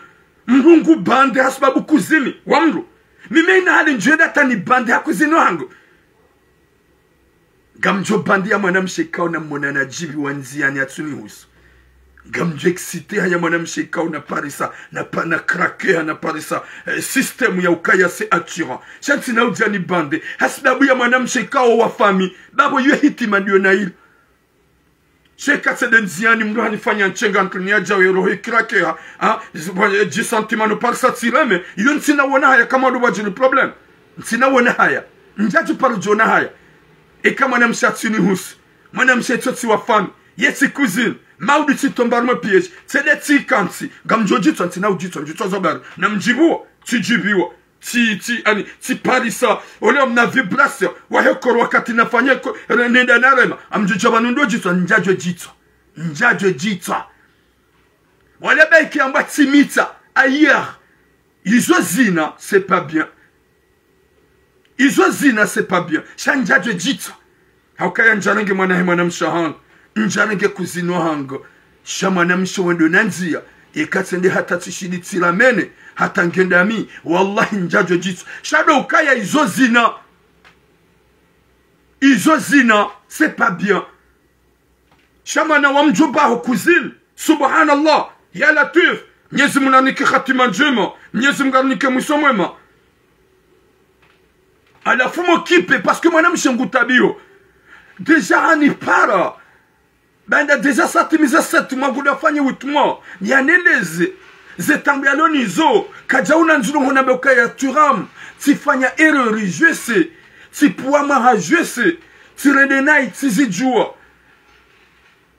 Mdru ngu bande hasibabu cousine wa mdru. Mimi hayina hali ndjwenda hata ni bande ha cousine wahangu. Ngamdjo bande ya mwanamshe ikao na mona na djibiwa ndziani yatsunihusu. Ngamdjo excité haya mwanamshe ikao na parisa, na pa, na craquer, na parisa, eh, système ya ukaya c'est attirant. Sha ntsina udja ni bande, hasibabu ya mwanamshe ikao wa famille, bapvo ye hitima ndiyo na ile. Sha eka tsi nde ndziani mdru hanifanya ntsenga ntuni yadja we roho icraquer, ha, ha, zi-, bwa, eh, dji sentiment no parisa tsireme, iyo ntsina wona haya kamwe ndo wadjiri problème. Ntsina wona haya. Ndjadji paro djona haya. Eka mwanamshe yatsunihusu. Mwanamshe tso tsi wa famille, ye tsi cousine, mauri tsi tomba harumwa piège, tse nde tsi kantsi, ngamdjo djitswa, ntsina udjitswa, ndjitswa zabari, na mdjibuwa, tsi djibiwa, tsi, tsi, ani, tsi parisa, ole mna vibration, wahe koro wakati nafanya ko, re-, nenda narema, amdjo dja pvanu ndo djitswa, ndjadjo djitswa, ndjadjo djitswa. Wale baike amba tsi mitsa, ailleurs, izo zina, c'est pas bien. Izo zina, c'est pas bien. Sha ndjadjo djitswa. Haukaya ndjarenge mwana he mwanamshe hangu. Ndjarenge cousine wahangu. Sha mwanamshe wendo na ndziya. Eka tsi nde hata tsishidi tsiramene. Hata ngenda mi. Wallahi ndjadjo djitswa. Sha ndo ukaya izo zina. Izo zina, c'est pas bien. Sha mwana wa mdjomba haho cousine. Subhanallah. Ya Latwif. Mnyezi Mungu narinike hatima ndjema. Mnyezi Mungu narinike mwiso mwema. Halafu m'occuper, parce que mwanamshe ngu tabiho. Déjà hanipara. Baanda déjà satimiza sept mois, ngudjo fanya huit mois. Yaneleze. Ze taabu yalo nizo. Kadja una ndziro hona mbe ukaya Thuram. Tsifanya erreur, je sais. Tsipvuwa maha, je sais. Tsirende nayi, tsizidjuwa.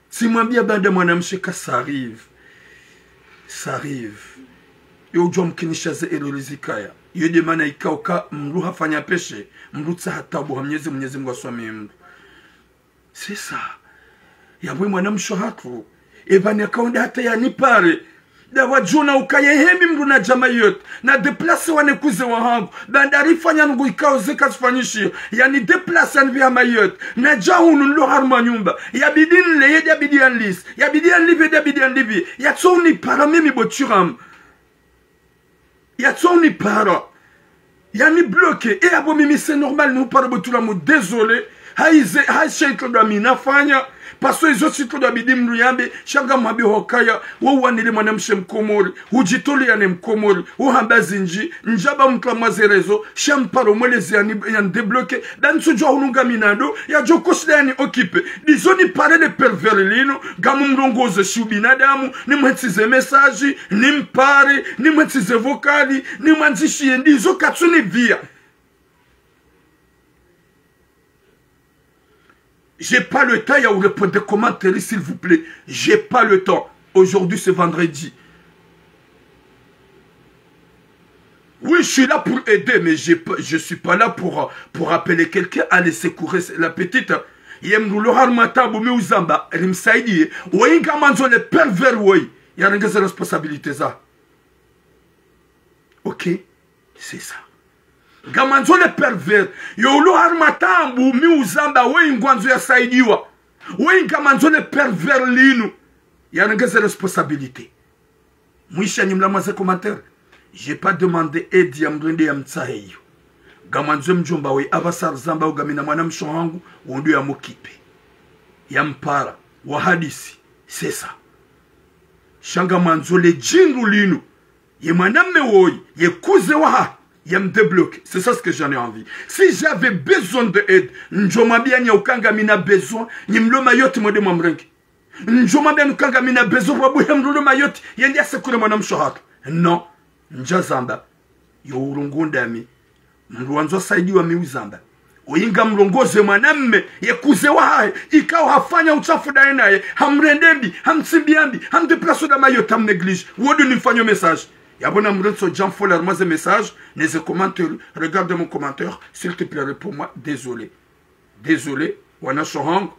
Tsimwambia baanda mwanamshe ka ça arrive. Ça arrive. Yo udjuwa mkinisha ze erreur zikaya. Yo nde mana ikao ka mdru hafanya péché, mdru tsaha taabu ha Mnyezi, Mnyezi Mungu aswamehe mdru. C'est ça. Yapvo mwanamshe hatru. Eba ni akaonda hata yanipare. Nda wadjona ukaya hemi mdru nadja Mayotte. Na déplacer wane cousin wahangu. Baanda rifanya ndrongoo ikao ze kazifanyishiha. Yani déplacer yanipviha Mayotte. Nadja hunu nilo harumwa nyumba. Yabidi nile, ye nde yabidi yanilise. Yabidi yanilipve, ye nde yabidi yanilipve. Yatso unipara mimi bo Thuram. Yatso unipara. Yani bloqué. E apvo mimi c'est normal, ni upara bwe tula mu désolé. Haize, haisha itrodwa mi nafanya. Parce que izo tsi trodwa bidi mndru yambe, sha ngamwambiho ukaya, wo wanile mwanamshe mkomori, hudjitolea ne mkomori, uhamba zindji, ndjaba mndru wa mwazerezo, sha mparo mwelezi yani, yani débloqué, ba ntsudjua hunu ngami nado, yadjo koshida yani occupé. Ndizo nipare le pervers linu, ngamu mrongoze shi ubinadamu, nimwentsize message, nimpare, nimwentsize vocal, nimwandzishiye, ndizo katsunivia. J'ai pas le temps ya urépondre commentaire, s'il vous plaît. J'ai pas le temps. Aujourd'hui, c'est vendredi. Oui, je suis là pour aider, mais j'ai pas- je suis pas là pour, pour appeler quelqu'un, aller secourir la petite. Ye mndru lo harumwa taabu mi uzamba, rimsaidie. Woyi ngamandzo le pervers woyi. Yarenge ze responsabilité za. Ok. C'est ça. Ngamandzo le pervers. Yo ulo harumwa taabu mi uzamba woyi ngwandzo yasaidiwa. Woyi ngamandzo le pervers linu. Yarenge ze responsabilité. Mwisha nyi mlama ze commentaire. J'ai pas demandé aide ya mrende ya mtsahe iyo. Ngamandzo mdjomba woyi apvasa rizamba ugamina mwanamshe hangu, wondo ya mokipe. Ya mpara. Wa hadisi. C'est ça. Sha ngamandzo le djindru linu. Ye mwanamme woyi, ye cousin wahahe, ya mdébloqué. C'est ça ce que j'en ai envie. Si j'avais besoin de aide, ndjo mwambia nyi uka ngamina besoin, nyi mlo Mayotte mwende mwamrenge. Ndjo mwambia nyi uka ngamina besoin, pvwa buhe mndru lo Mayotte, yende ya secourir mwanamshe hatru. Non, ndja zamba. Yo urungu ndami. Mndru wandzo saidiwa mi uzamba. Woyi ngamrongoze mwanamme, ye cousin wahahe, ikao hafanya uchafu daye naye, hamrende mbi, hamtsimbi mbi, hamdéplace da Mayotte, hamnéglige. Wodo nimfanyo message. Yapvo namrentso djamfola harumwa ze message, ne ze commentaire. Regarde mon commentaire, s'il te plaît, réponds-moi. Désolé. Désolé, wanashe hangu.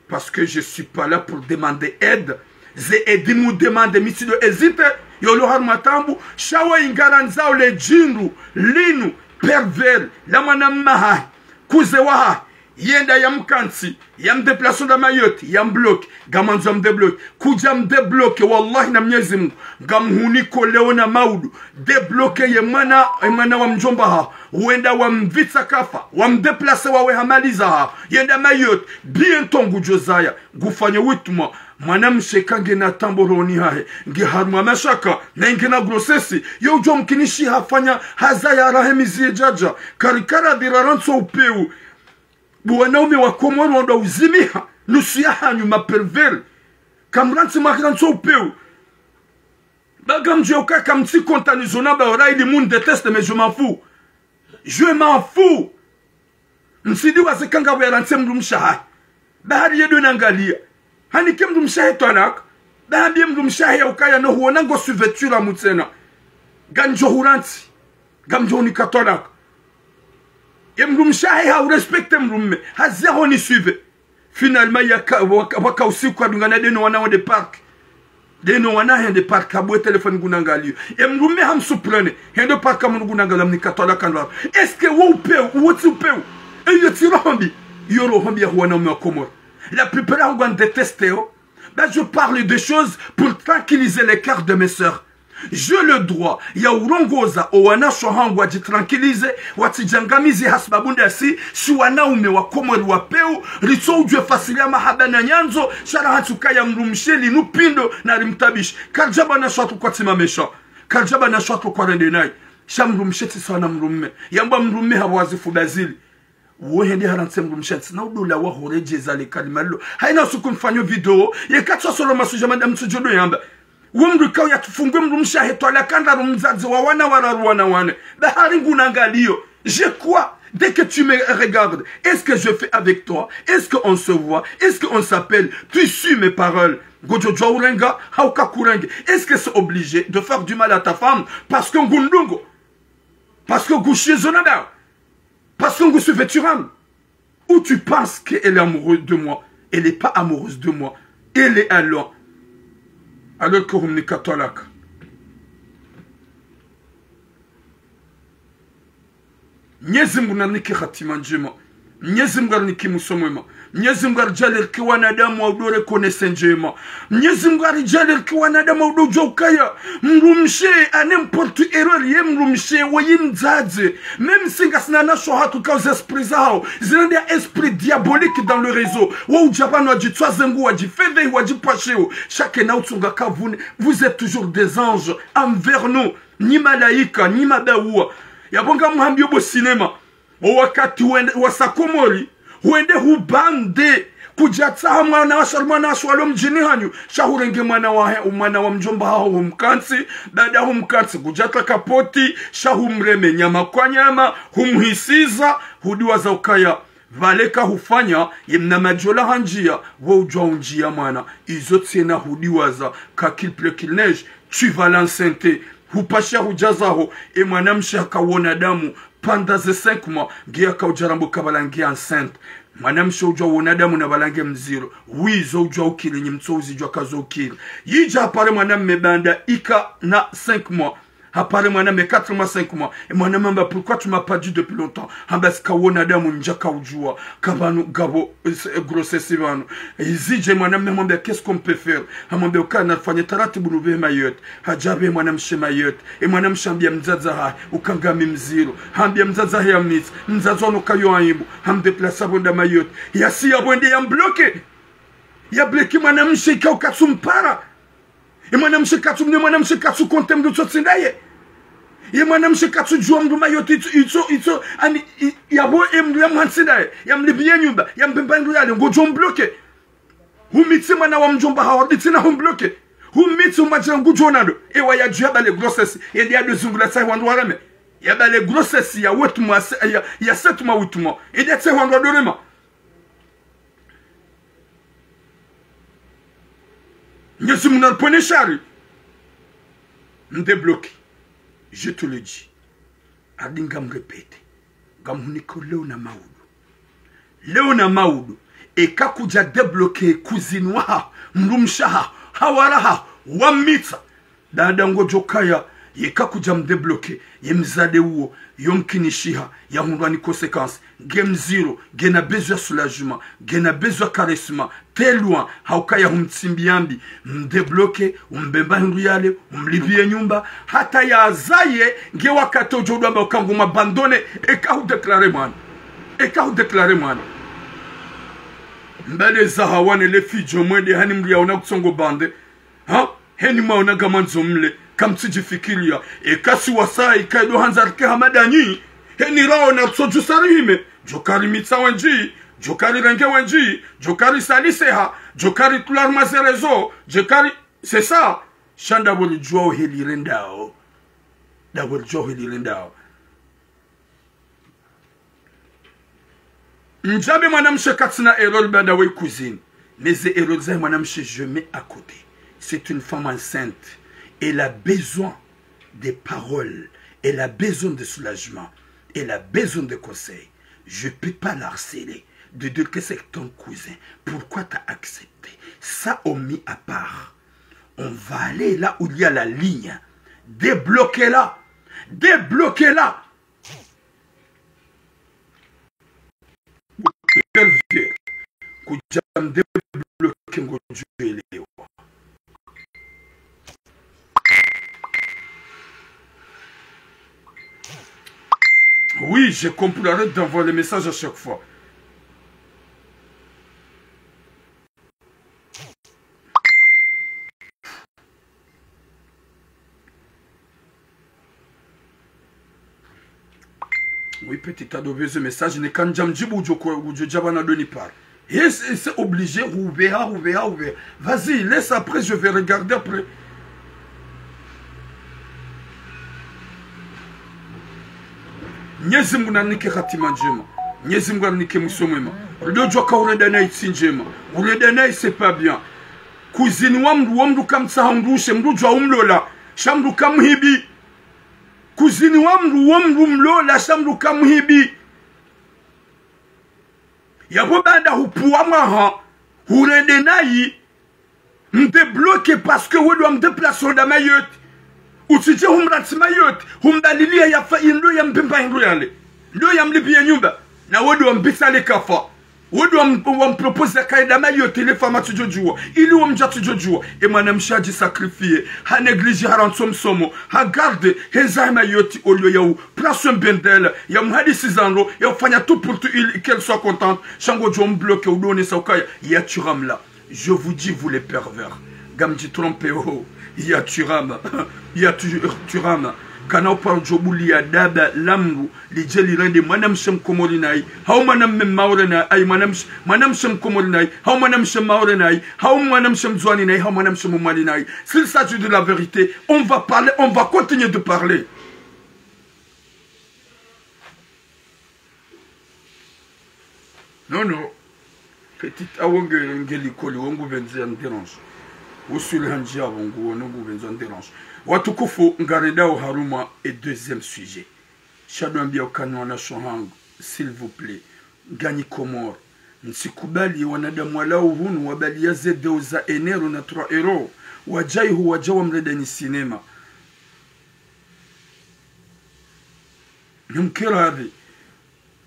Parce que je suis pas là pour demander aide. Ze aide mu demande, mi tsido hésiter. Yo ulo harumwa taabu, sha woyi ngarandzao le djindru linu, pervers, la mwanamme hahe, cousin wahahe, yenda ya mkantsi, ya mdéplace da Mayotte, ya mbloqué, ngamandzo ya mdébloqué. Kudja mdébloqué, wallahi na Mnyezi Mungu, ngamhuniko leo na maudu. Débloqué ye mwana, ye mwana wa mdjomba haho. Wenda wamvitsa kafa, wamdéplace wawe ha mali zahaho. Yenda Mayotte, bientôt ngudjo zaya. Ngufanye huit mois. Mwanamshe ka ngena taabu rohoni hahe. Nge harumwa mashaka, na ngena grossesse. Yo udjo mkinishi hafanya, hazaya rahe mizi ye djadja. Karikara dhirarantso upeu. Bu wanaume wa Komori wandwa uzimiha. Nusu ya hanyu ma pervers. Kamrantsi mwakirantso upeu. Ba ngamdjuwa uka kamtsi content nizo namba ora ili mu ndéteste, mais je m'en fous. Je m'en fous. Ntsidi waze ka ngapvo yarantse mndrumshe wahahe. Ba hari yendo nangalia. Hanike mndrumshe wahe twalaka. Ba hambie mndrumshe wahe ya ukaya no huona ngo suivi tula mutsena. Ngamdjo hurantsi. Ngamdjo hunika twalaka. Ye mndrumshe wahe ha urespecte mndrumme. Hazi yaho ni suivi. Finalement, yaka, waka, waka usiku kadungana deno wana wende parc. Deno wana hende parc, habue téléphone ngunangaliyo. E mndrumme hamsuprene, hende parc mndru ngunangaliyo, mnika twalaka ndraru. Est-ce que wo upeu, wo tsi upeu? Eyo tsi roho mbi, yo roho mbi ya wanaume wa Komori. La plupart ya ngwa ndéteste yo. Ben, je parle des choses pour tranquilliser les cœurs de mes sœurs. J'ai le droit ya urongoza o wanashe wahangu wadjitranquilliser, watsidjangamize hasababu ndasi, si wanaume wa Komori wa peu, ritso udjuwe fasiri ya mahaba na nyandzo, sha rahatsi ukaya mndrumshe linu pindo na rimtabishi. Karidja ba na shwatru kwatsi mamesha. Karidja ba na shwatru kwarende nayi. Sha mndrumshe tsi sawa na mndrumme. Yambwa mndrumme hapvo wazifu bazili. Wo hende harantse mndrumshe ntsi na udola wa horedjeza le kalima lilo. Hayina suku mfanyo video, yeka tswa solo masudja madame tsudjo do yamba. Wo mndru ikao yatsufungwe mndrumshe wahe twalaka ndraru mdzadze wa wana wararu wana wane. Ba hari ngunangaliyo. J'ai quoi? Dès que tu me regardes, est-ce que je fais avec toi? Est-ce qu'on se voit? Est-ce qu'on s'appelle? Tu suis mes paroles. Ngodjo djuwa urenga, hauka kurenge. Est-ce que c'est obligé de faire du mal à ta femme? Parce que ngundungo. Parce que ngushizo na ba. Parce que ngu suivi tula. Ou tu penses qu'elle est amoureuse de moi? Elle est pas amoureuse de moi. Elle est à loin. Alors que humnika twalaka. Mnyezi Mungu narinike hatima ndjema. Mnyezi Mungu arinike mwiso mwema. Mnyezi Mungu aridjaanlie rike wanadamu wa udo reconnaître ndjema. Mnyezi Mungu aridjaanlie rike wanadamu wa udo djuwa ukaya mdrumshe, à n'importe erreur ye mdrumshe, woyi mdzadze. Même si ngasina wanashe hatru ka ze esprit zahawo zina nde esprit diabolique dans le réseau. Wo udja pvanu wadjitswaze nguo, wadjifedhehi, wadjipvashiwo. Sha kena utsunga kavune. Vous êtes toujours des anges envers nous. Nyi malaika, nyi mabauwa. Yapvo ngamhambiyo bo cinéma. O wakati wende, wasa Komori, wende hubande, kudjatsaha mwana wa shari, mwana wa shari walo mdjini hanyu, sha hurenge mwana wa, mwana wa mdjomba haho humkantsi, baada humkantsi, kudjatsaha kapoti, sha humreme nyama kwa nyama, humhisiza, hudiwaza ukaya pvale kahufanya, ye mna madjola handjiya, wo udjuwa undjiya mwana, izo tsena hudiwaza, ka qu'il pleut qu'il neige, tu vas l'enceinter, hupasha hudjazaho, e mwanamshe haka wona damu, pendant ze cinq mois, nge yaka udja rambo kabala nge enceinte. Mwanamshe udjuwa wona damu na bala nge mdziro. Oui, zo udjuwa ukiri, nyi mtso uzidjuwa ka zo ukiri. Yidja hapare mwanamme baanda ika na cinq mois. Hapare mwanamme quatre mois, cinq mois. E mwanamme hamba, pourquoi tu m'as pas dit depuis longtemps ? Hamba, tsika wona damu ndjaka udjuwa ka pvanu ngapvo, eh, grossesse pvanu. Izidje mwanamme hamwambia, qu'est-ce qu'on peut faire ? Hamwambia, ukaya narifanye taratibu nupvehe Mayotte. Hadja hapvehe mwanamshe Mayotte. E mwanamshe hambia mdzadze hahe, uka ngami mdziro. Hambia mdzadze hahe yamnitse. Mdzadze wanu kayo aibu. Hamdéplacer pvo nda Mayotte. Yasi yapvo ende yambloquer. Yabloquer mwanamshe ika ukatsu mpara. E mwanamshe katsu, ne mwanamshe katsu compter mndru tsotsi ndaye. Ye mwanamshe katsu djuwa mndru Mayotte itso, itso, itso, ani, i, yapvo e mndru yamhantsi ndaye. Yamlipviye nyumba. Yambemba mndru yale. Ngodjo mbloquer. Humitsi mwana wa mdjomba haho, ditsina humbloquer. Humitsi umwadjira ngudjo nado. Ewa yadjuwa yabale grossesse. Yende yado zungula tsahe wandru wareme. Yabale grossesse ya huit mois, ya, ya sept mois, huit mois. Yende tsahe wandru wado rema. Mnyezi Mungu naripvonese shari. Mdébloquer. Je te le dis. Hadi ngamrépéter. Ngamhunikao leo na maudu. Leo na maudu. Eka kudja débloquer cousine wahaho, mdrumshe wahaho, hawara wahaho, wamitsa. Dada ngodjo kaya, yeka kudja mdébloquer, ye mdzadze uwo, yo mkinishiha, yahundrwa ni conséquence, nge mdziro, ngena besoin ya soulagement, ngena besoin ya caressement, très loin, hauka yahumtsimbi yambi, mdébloquer, umbemba hindru yale, umlipviye nyumba, hata yazaye, nge wakati udjo udwamba uka ngumwabandonné, eka hudéclarer mwana. Eka hudéclarer mwana. Mbale zahawane le fidjo mwende, hani mndru yaona kutsongo bande. Ha? Heni mwaona ngamwandzo mle, kamtsidjifikiriya. Eka si wasa, ika ido handza rike hama danyi. Heni raona ritsodjusa rihime. Djo kari mitsa wendji, djo kari renge wendji, djo kari saliseha, djo kari tula harumwa ze réseaux, djo kari, c'est ça. Sha ndapvo ridjuwao heli rendao. Ndapvo ridjuwao heli rendao. Ndjambe mwanamshe katsina erreur baanda we cousine. Mais ze erreur zahe mwanamshe, je mets à côté. C'est une femme enceinte. Elle a besoin de paroles. Elle a besoin de soulagement. Elle a besoin de conseils. Je peux pas la harceler. De dire que c'est ton cousin. Pourquoi t'as accepté ? Ça, on met à part. On va aller là où il y a la ligne. Débloquez-la. Débloquez-la. Pervers. Kudja mdébloquer ngodjo elewa. Oui, je comprends, arrête d'envoyer les messages à chaque fois. Oui, petit ado, besoin message, ne kandja mdjibu udjo ko, udjo djaba na doni par. Et c'est, c'est obligé, ouvert, ouvert, ouvert. Vas-y, laisse après, je vais regarder après. Mnyezi Mungu narinike hatima ndjema. Mnyezi Mungu arinike mwiso mwema. Ridjo djuwa ka urenda nayi tsi ndjema. Urenda nayi c'est pas bien. Cousine wa mndru, wo mndru kamtsaha undrushe, mndru djuwa umlola. Sha mndru kamhibi. Cousine wa mndru, wo mndru mlola, sha mndru kamhibi. Yapvo baanda hupvuwa mwaha, hurende nayi, mdébloquer parce que wewe wa mdéplacer wenda Mayotte. Utsidje humrantsi Mayotte, humbaliliya yafa, ndo yambemba hindru yale. Ndo yamlipviye nyumba, na wewe wa mbisa le kafa. Wodi wam-, wampropose ya kaida Mayotte, ile femme atsudjodjuwa, ili womdja atsudjodjuwa. E mwanamshe hadjisacrifier, ha négligé, harantso msomo, ha garder, hendza he Mayotte, au lieu ya u prendre soin bien d'elle, ya mhadisi zandro, ya ufanya tout pour tout, il, qu'elle soit contente, sha ngodjo mbloquer, udonesa ukaya, ya Thuram là. Je vous dis, vous les pervers. Ngamdji trompé, oh. Ya Thuram. Ya Thu-, Thuram. Kana uparo djobuliya daba la mdru, lidje lirende mwanamshe mkomori nayi, hau mwanamme Maore nayi, ayi, mwanamshe, mwanamshe mkomori nayi, hau mwanamshe Maore nayi, hau mwanamshe mndzuani nayi, hau mwanamshe mmwali nayi. S'il s'agit de la vérité, on va parler, on va continuer de parler. Non, non. Petite, awo nge, nge likoli, wo ngupvendze ya dérange. Wo suli handji apvo ngu, wo ngupvendze ya dérange. Watukufu, ngarendao harumwa e deuxième sujet. Sha ndo wambia ukaya wanashe hangu, s'il vous plaît, nganyi Komori. Mtsikubali wanadamu walao hunu wabaliya ze deux za un euro na trois euros. Wadja iho wadja wamredeni cinéma. Namkeradhi.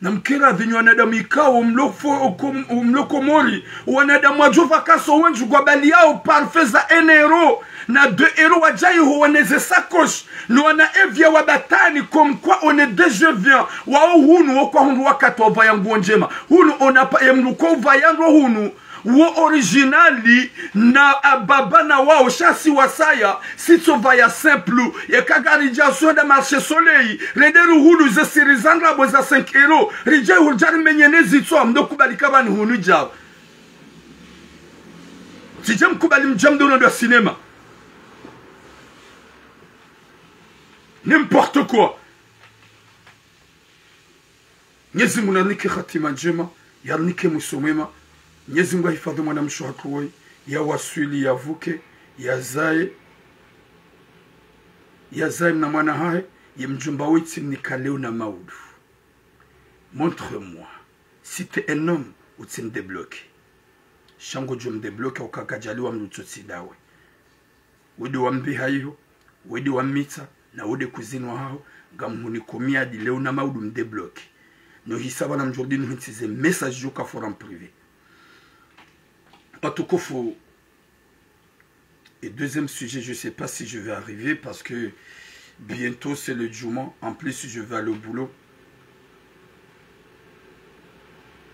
Namkeradhi nyi wanadamu ikao mlo fo-, kom-, mlo Komori. Wanadamu wadjo pvakaso wendji ngwabaliyao parfait za un euro na deux euros, wadja iho wane ze sacoche, no wana eviya wa batani, comme quoi on est des gens bien. Wao hunu wo kwahundru wakati wa upvaya nguo ndjema. Hunu ona pa emluko upvaya ndro hunu. Wo original na ababa na wao, sha si wasaya, si tsopvaya simple. Yeka ngaridja uswenda Marché Soleil, rende ruhulu ze siri za ndrabo za cinq euros, ridja iho ridja rimenye ne zitswa, mdo kubali kabani hunu djao. Tsidje mkubali mdja mdo nondwa cinéma. N'importe quoi. Mnyezi Mungu narinike hatima ndjema, yarinike mwiso mwema. Mnyezi Mungu ahifadhi mwanamshe hatru woyi, yawaswili, yavuke, yazaye, yazaye mna mwana hahe, ye mdjomba woyi tsimnika leo na maudu. Montre-moi, si t'es un homme, utsimdébloquer. Sha ngodjo mdébloquer, ukakadjaliwa mdru tsotsi dawe. Wede wambiha iho, wede wamitsa, na wede kuzinwa haho, ngamhuniko miadi leo na maudu mdébloquer. No hisa bana mdjordi nuhintsize message djuka forum privé. Watukufu, et deuxième sujet, je sais pas si je vais arriver parce que bientôt c'est le Djouma. En plus, je vais aller au boulot.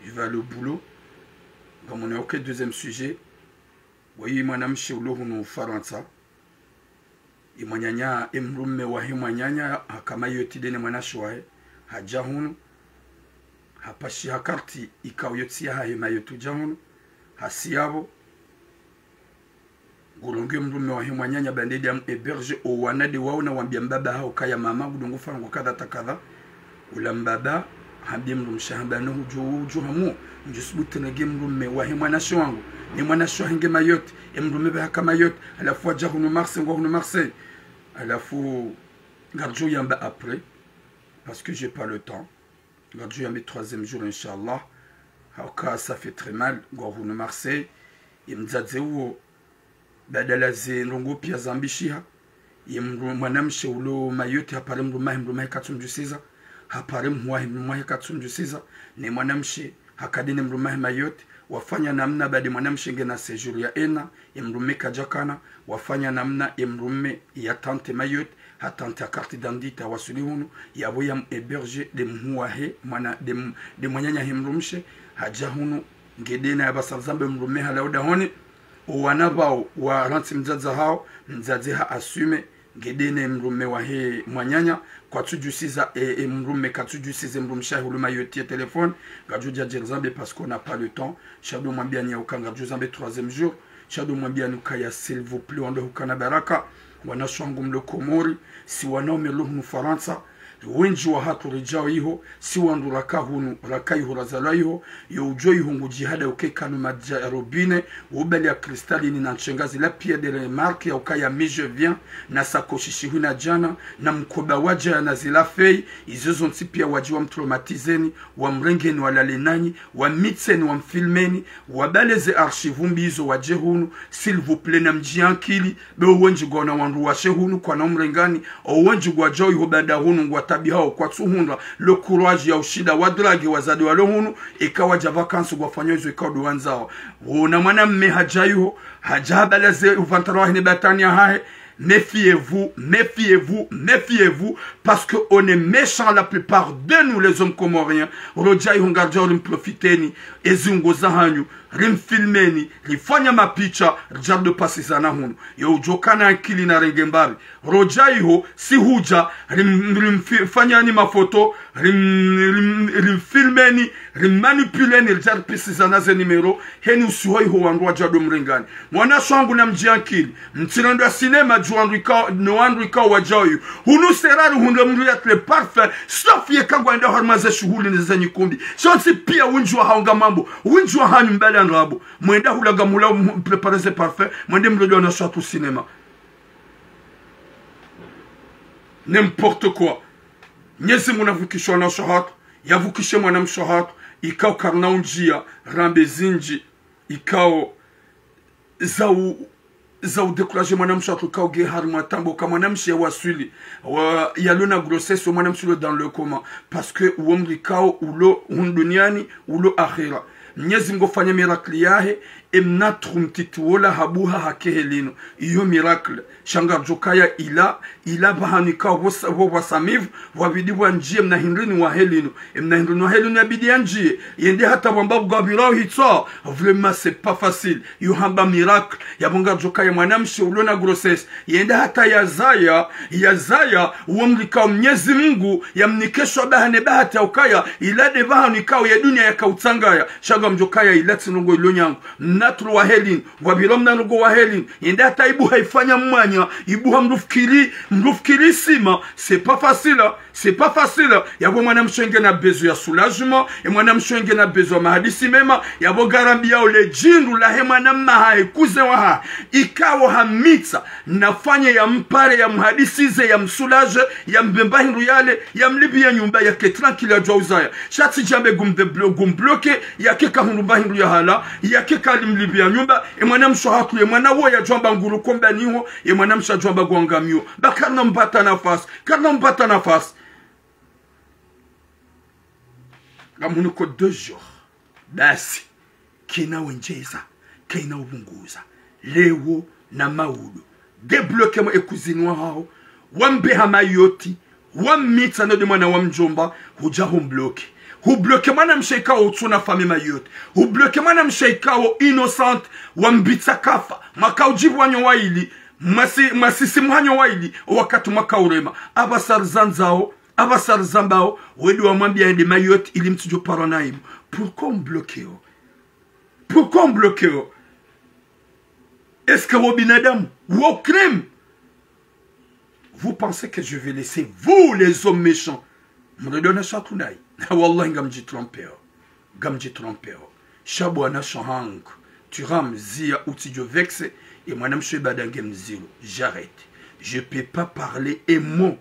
Je vais aller au boulot. Ngamwona, ok, deuxième sujet. Wayi mwanamshe ulo hunu Farantsa. Ye mwananya, ye mdrume wahe mwananya, haka Mayotte nde ne mwanashe wahe. Hadja hunu. Hapashiha karti ikao yo tsi yahahe Mayotte udja hunu. Hasi yapvo. Ngulongo ye mdrume wahe mwananya ba nde nde amu héberger, owana nde waona wambia mbaba hawo kaya mama ngudungu fanya ngo kadha ta kadha. Ula mbaba hambie mdrumshe hamba no hudjo, hudjo hamu, ndjo subutu nege mdrume wahe mwanashe wangu, ne mwanashe wahe nge Mayotte, ye mdrume ba haka Mayotte, halafu wadja hunu Marseille, ngwa hunu Marseille. Halafu, ngardjo yamba après, parce que j'ai pas le temps. Ngardjo yambe troisième jour, Inch'Allah. Hauka, ça fait très mal, ngwa hunu Marseille. Ye mdzadze uwo, badala ze ndrongo pia zambishiha. Ye mdru-, mwanamshe ulo Mayotte hapare mdrume wahe, mdrume wahe katsumdjusiza. Hapare mhu wahe, mdrume wahe katsumdjusiza. Ne mwanamshe haka nde ne mdrume wahe Mayotte. Wafanya namna ba nde mwanamshe ngena séjour ya un an. Ye mdrume kadjakana. Wafanya namna ye mdrume ya tente Mayotte. Hatente ha carte d'identité, hawaswili hunu. Yapvo yamu héberger nde mhu wahe, mwana, nde m-, nde mwananya he mdrumshe. Hadja hunu. Nge nde na yapvasa zamba mdrume halawa dahoni. Owana pvao warantsi mdzadze hawo, mdzadze ha assumer, nge nde ne mdrume wahe mwananya, kwatsudjusiza, e, e mdrume katsudjusiza mdrumshe wahe ulo Mayotte ye téléphone, ngardjo dja djeri zambe parce qu'on n'a pas le temps, sha ndo mwambia ni ya uka ngardjo zambe troisième jour, sha ndo mwambia ni ukaya s'il vous plaît, wandru hukana baraka, wanashe wangu mlo Komori, si wanaume lo hunu Farantsa, wendji wahatru ridjao iho, si wandru raka hunu, raka iho razalwa iho, yo udjo iho ngudjihada ukeka no madji ya robinet, wo ubali ya cristalline na ntsengazi la pia de la marque ya ukaya mi je viens, na sakoshi shihwi na djana, na mkoba wadja na zila fei, izo zontsi pia wadji wamtraumatiseni, wamrengeni walale nanyi, wamitseni wamfilmeni, wabale ze archive mbi izo wadje hunu, s'il vous plaît, na mdji ankili, be owendji ngwaona wandru washe hunu kwana umrengani, owendji ngwadjao iho baanda hunu ngwa tabiha wo kwatsuhundra le courage ya ushinda wa drague wazade walo hunu, eka wadja vacances ngwafanyao izo ikao ndo wandzao. Wona mwanamme hadja iho, hadja habala ze uvantara wahe ne batani yahahe. Méfiez-vous, méfiez-vous, méfiez-vous, parce que on est méchants la plupart de nous les hommes comoriens. Rodja iho ngaridjao rimprofiteni ezi ungo zahanyu, rimfilmeni, rifanya mapicha, ridja ridopasizana hunu. Ye udjo kana ankili narenge mbapvi. Rodja iho, si hudja, rim-, rimfi-, fanyani mafoto, rim-, rim-, rimfilmeni, rimmanipuleni, ridja ripisizana ze numéro, heni usiho iho wandru wadja ndo mrengani. Mwanashe wangu namdji ankili, mtsirendwa cinéma dju wandru ikao, no wandru ikao wadjao iho. Hunu serari hundre mndru yatrule parfum, sauf yeka ngwendao harumwa ze shuhuli ne ze nyikumbi. Shontsi pia windji wahawo ngamambo, windji wahanyu mbali andrabo. Mwenda hula ngamhula, mhu-, préparer ze parfum, mwende mrende wanashe hatru cinéma. N'importe quoi. Mnyezi Mungu navukishe wanashe hatru, yavukishe mwanamshe hatru, ikao karina undjia, rambe zindji, ikao za u-, za udécourager mwanamshe hatru ikao nge harimwa taabu, ka mwanamshe yawaswili, wa, yalo na grossesse, mwanamshe ulo dans le coma, parce que uwo mdru ikao ulo hunu duniani, ulo akhera. Mnyezi Mungu ufanya miracle yahe, emna trou mtiti wola habuha hake helinu. Iyo miracle. Sha ngaridjo kaya ila, ila pvahanu ikao pvo sa-, pvo pvwa samivu, pvwabidi pvwandjie mna hindrini wa helinu. Emna hindrini wa helinu yabidi yandjie. Yende hata pvwamba pvwapvirao hitswa. Vraiment, c'est pas facile. Iyo hamba miracle. Yapvo ngaridjo kaya mwanamshe ulo na grossesse. Yende hata yazaya, yazaya, uwo mdru ikao Mnyezi Mungu, yamnike shwabaha ne bahati ya ukaya, ila nde pvahanu ikao ye dunia yakautsangaya. Sha ngamdjo kaya ila tsi ndrongo ilo nyangu. Mna trou wa helinu, ngwapviro mna ndrongo wa helinu. Yende hata ibuha ifanya mwanya, ibuha mdru fikiri, mdru fikiri isima. C'est pas facile, hein. C'est pas facile. Yapvo mwanamshe ngena besoin ya soulagement, e mwanamshe ngena besoin ya mahadisi mema, yapvo ngarambiao le djindru lahe mwanamme hahe, cousin wahahe, ikao hamitsa, nafanye yampare, yamhadisize, yamsoulager, yambemba hindru yale, yamlipvie nyumba yake tranquille yadjua uzaya. Sha tsi djambe ngumdéblo-, ngumbloquer, yake kahundru mba hindru yahala, yake kalimlipvia nyumba, e mwanamshe hatru, ye mwana wo yadjua mba nguru kombani ho, ye mwanamshe yadjua mba ngwangamio. Ba karina mpata nafasi, karina mpata nafasi. Ngamhuniko deux jours. Basi. Kayina wendjeza, kayina upvunguza. Leo na maudu. Débloquer mwa e cousine wahaho. Wambe ha Mayotte. Wammitsa no nde mwana wa mdjomba. Hudja humbloquer. Hubloquer mwanamshe ikao utsuna famille Mayotte. Hubloquer mwanamshe ikao innocente. Wambitsa kafa. Mwaka udjipvwa nyo waili. Mwasi-, mwasisi mhanyo waili. Wakati mwaka urema. Apvasa rizandzao. Apvasa rizambao, wende wamwambia yende Mayotte ili mtsidjo parwa na aibu. Pourquoi umbloqueo? Pourquoi umbloqueo? Est-ce que wo binadamu? Wo crime? Vous pensez que je vais laisser vous, les hommes méchants? Mredona shakunai. Wallahi, ngamdjitrompeo. Ngamdjitrompeo. Sha bwana shahangu. Turam zia utsidjo vexer. E mwanamshe badange mziro. J'arrête. Je peux pas parler un mot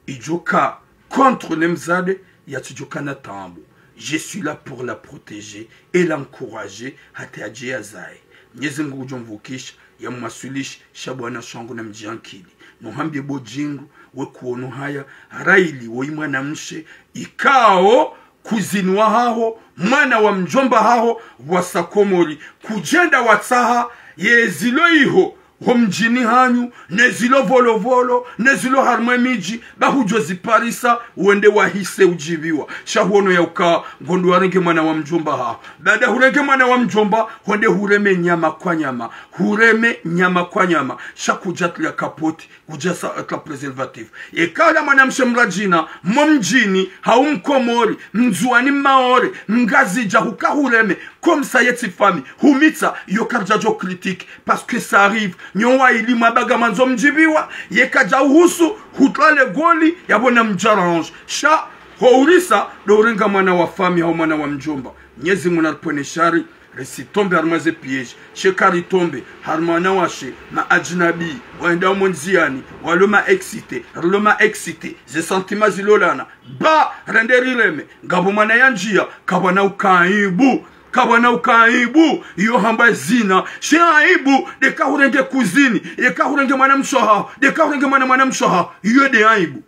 idjoka contre ne mzade, yatsidjoka na taabu. Je suis là pour la protéger et l'encourager, hata yadje yazae. Mnyezi Mungu udjo mvukisha, yamwaswilishe, sha bwana shahangu namdjiankili. Nohambie bo djindru, we kuono haya, raili woyi mwanamshe, ikao, cousine wahaho, mwana wa mdjomba haho, wasa Komori, kudjenda watsaha, yezilo iho, ho mdjini hanyu, nezilo volovolo, nezilo harumwa emidji, ba hudjo ziparisa, wende wahise udjipviwa. Sha huono ya uka, ngondo warenge mwana wa mdjomba haho. Baada hurenge mwana wa mdjomba, hwende hureme nyama kwa nyama. Hureme nyama kwa nyama. Sha kudjatria kapoti, kudjasa ata préservatif. Eka ola mwanamshe mradjina, mo mdjini, hau mkomori, mndzuwani, mmaore, mngazidja, huka hureme, comme ça yetsi famille, humitsa, yo karidjadjo critique, parce que ça arrive, nyo waili mwabanga mwandzo mdjipviwa, yeka dja uhusu, hutrale goli, yapvo namdjaranje. Sha, ho urisa, ndo urenga mwana wa famille, hau mwana wa mdjomba. Mnyezi Mungu naripvwene shari, risitombe harumwa ze piège, sha eka ritombe, harumwa wanawashe, ma adjinabi, waenda omo ndziani, walo ma excité, rilo ma excité, ze sentiments zilolana, ba, rende rireme, ngapvo mwana yandjia, kapvwana uka aibu, kapvwana uka aibu, iyo hamba zina, she aibu, ndeka hurenge cousine, ndeka hurenge mwanamshe haho, ndeka hurenge mwana mwanamshe haho, iyo nde aibu.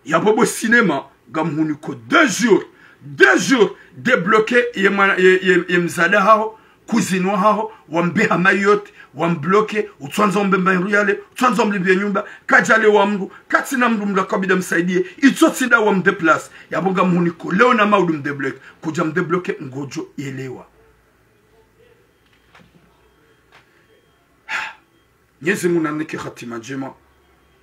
Yapvo bo cinéma, ngamhuniko deux jours, deux jours, débloquer ye mwana, ye, ye, ye mdzadze haho, cousine wahaho, wambeha Mayotte, wambloquer, utsandza wambe mba hindru yale, utsandza wamlipve nyumba, kadjalewa mndru, katsina mndru mndru akabidi amsaidie, itso tsinda wamdéplacer. Yapvo ngamhuniko leo na maudu mdébloquer, kudja mdébloquer ngodjo yelewa. Mwenyezi Mungu narinike hatima ndjema.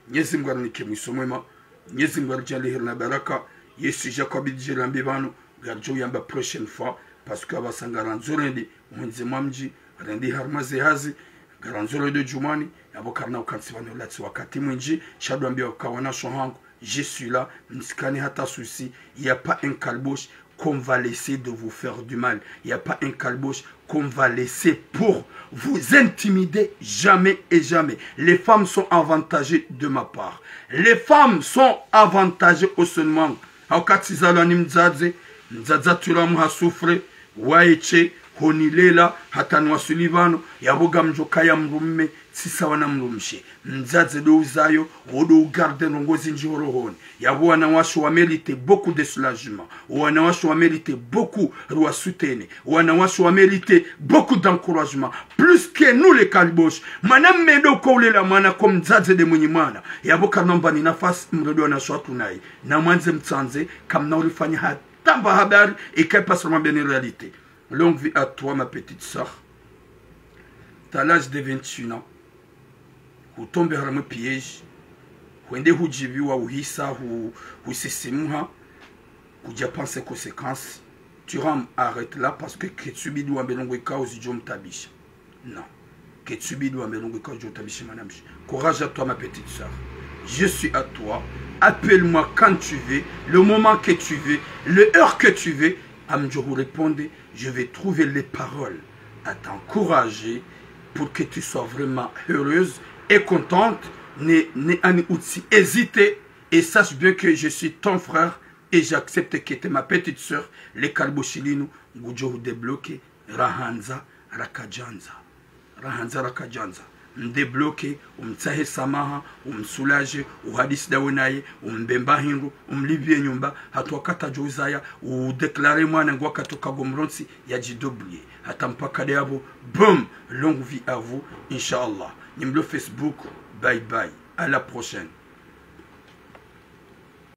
Mwenyezi Mungu arinike mwiso mwema. Mwenyezi Mungu aridjaanlie heri na baraka. Ye sujet kabidi dje rambe pvanu, ngaridjo uyamba prochaine fois, parce que apvasa ngarandzo rende, uhundze mwa mdji, rende harumwa ze hazi, ngarandzo rende djumwani, yapvo karina ukantsi pvanu latsi wakati mwindji, sha ndo wambia waka wanasho hangu, je suis là, mtsikane hata souci, il y a pas un kalbosh qu'on va laisser de vous faire du mal. Il y a pas un kalbosh qu'on va laisser pour vous intimider jamais et jamais. Les femmes sont avantagées de ma part. Les femmes sont avantagées au seulement. Hauka tsizalwa ni mdzadze, mdzadze atula muha souffre, waye she, honilela, hata niwaswili pvanu, yapvo ngamdjo kaya mdrume, tsi sawa na mdrumshe. Mdzadze ndo uzayo, wo ndo ugarde ndrongoo zindji ho rohoni. Yapvo wanawashe wa mérite beaucoup de soulagement. Wanawashe wa mérite beaucoup riwasoutenir. Wanawashe wa mérite beaucoup d'encouragement. Plus que nous les kalbosh. Mwanamme ndo uko ulela mwana ko mdzadze nde mwenye mwana. Yapvo karina mbani nafasi mredo wanasho hatru nayi. Na mwandze mtsandze, kamna urifanya hata mba habari, ikaye pasi ramwambia ni réalité. Longue vie à toi, ma petite sœur. T'as l'âge de vingt et un ans. Hutombe harimwa piège. Hwende hudjiviwa uhisa hu, husisimuha. Kudja penser conséquence. Tu rames, arrête là parce que ketsubidi wambe ndrongoo ikao zidjo mtabisha. Non. Ketsubidi wambe ndrongoo ikao zidjo mtabisha mwanamshe. Courage à toi, ma petite sœur. Je suis à toi. Appelle-moi quand tu veux, le moment que tu veux, l'heure que tu veux. Ngamdjo hu répondre, je vais trouver les paroles à t'encourager pour que tu sois vraiment heureuse et contente. Ne, ne, ani utsi hésiter et sache bien que je suis ton frère et j'accepte que t'es ma petite sœur. Le kalboshi linu, ngudjo hu débloquer, rahandza, rakadjandza. Rahandza rakadjandza. Mdébloquer, umtsahe samaha, umsoulager, uhadisi ndawe naye, umbe mba hindru, umlipvie nyumba, hata wakati adjo uzaya, udéclarer mwana ngwa katoka gomrontsi, yadjidébrouiller. Hata mpaka nde yapvo, boum, longue vie à vous, Inch'Allah. Nimlo Facebook, bye bye, à la prochaine.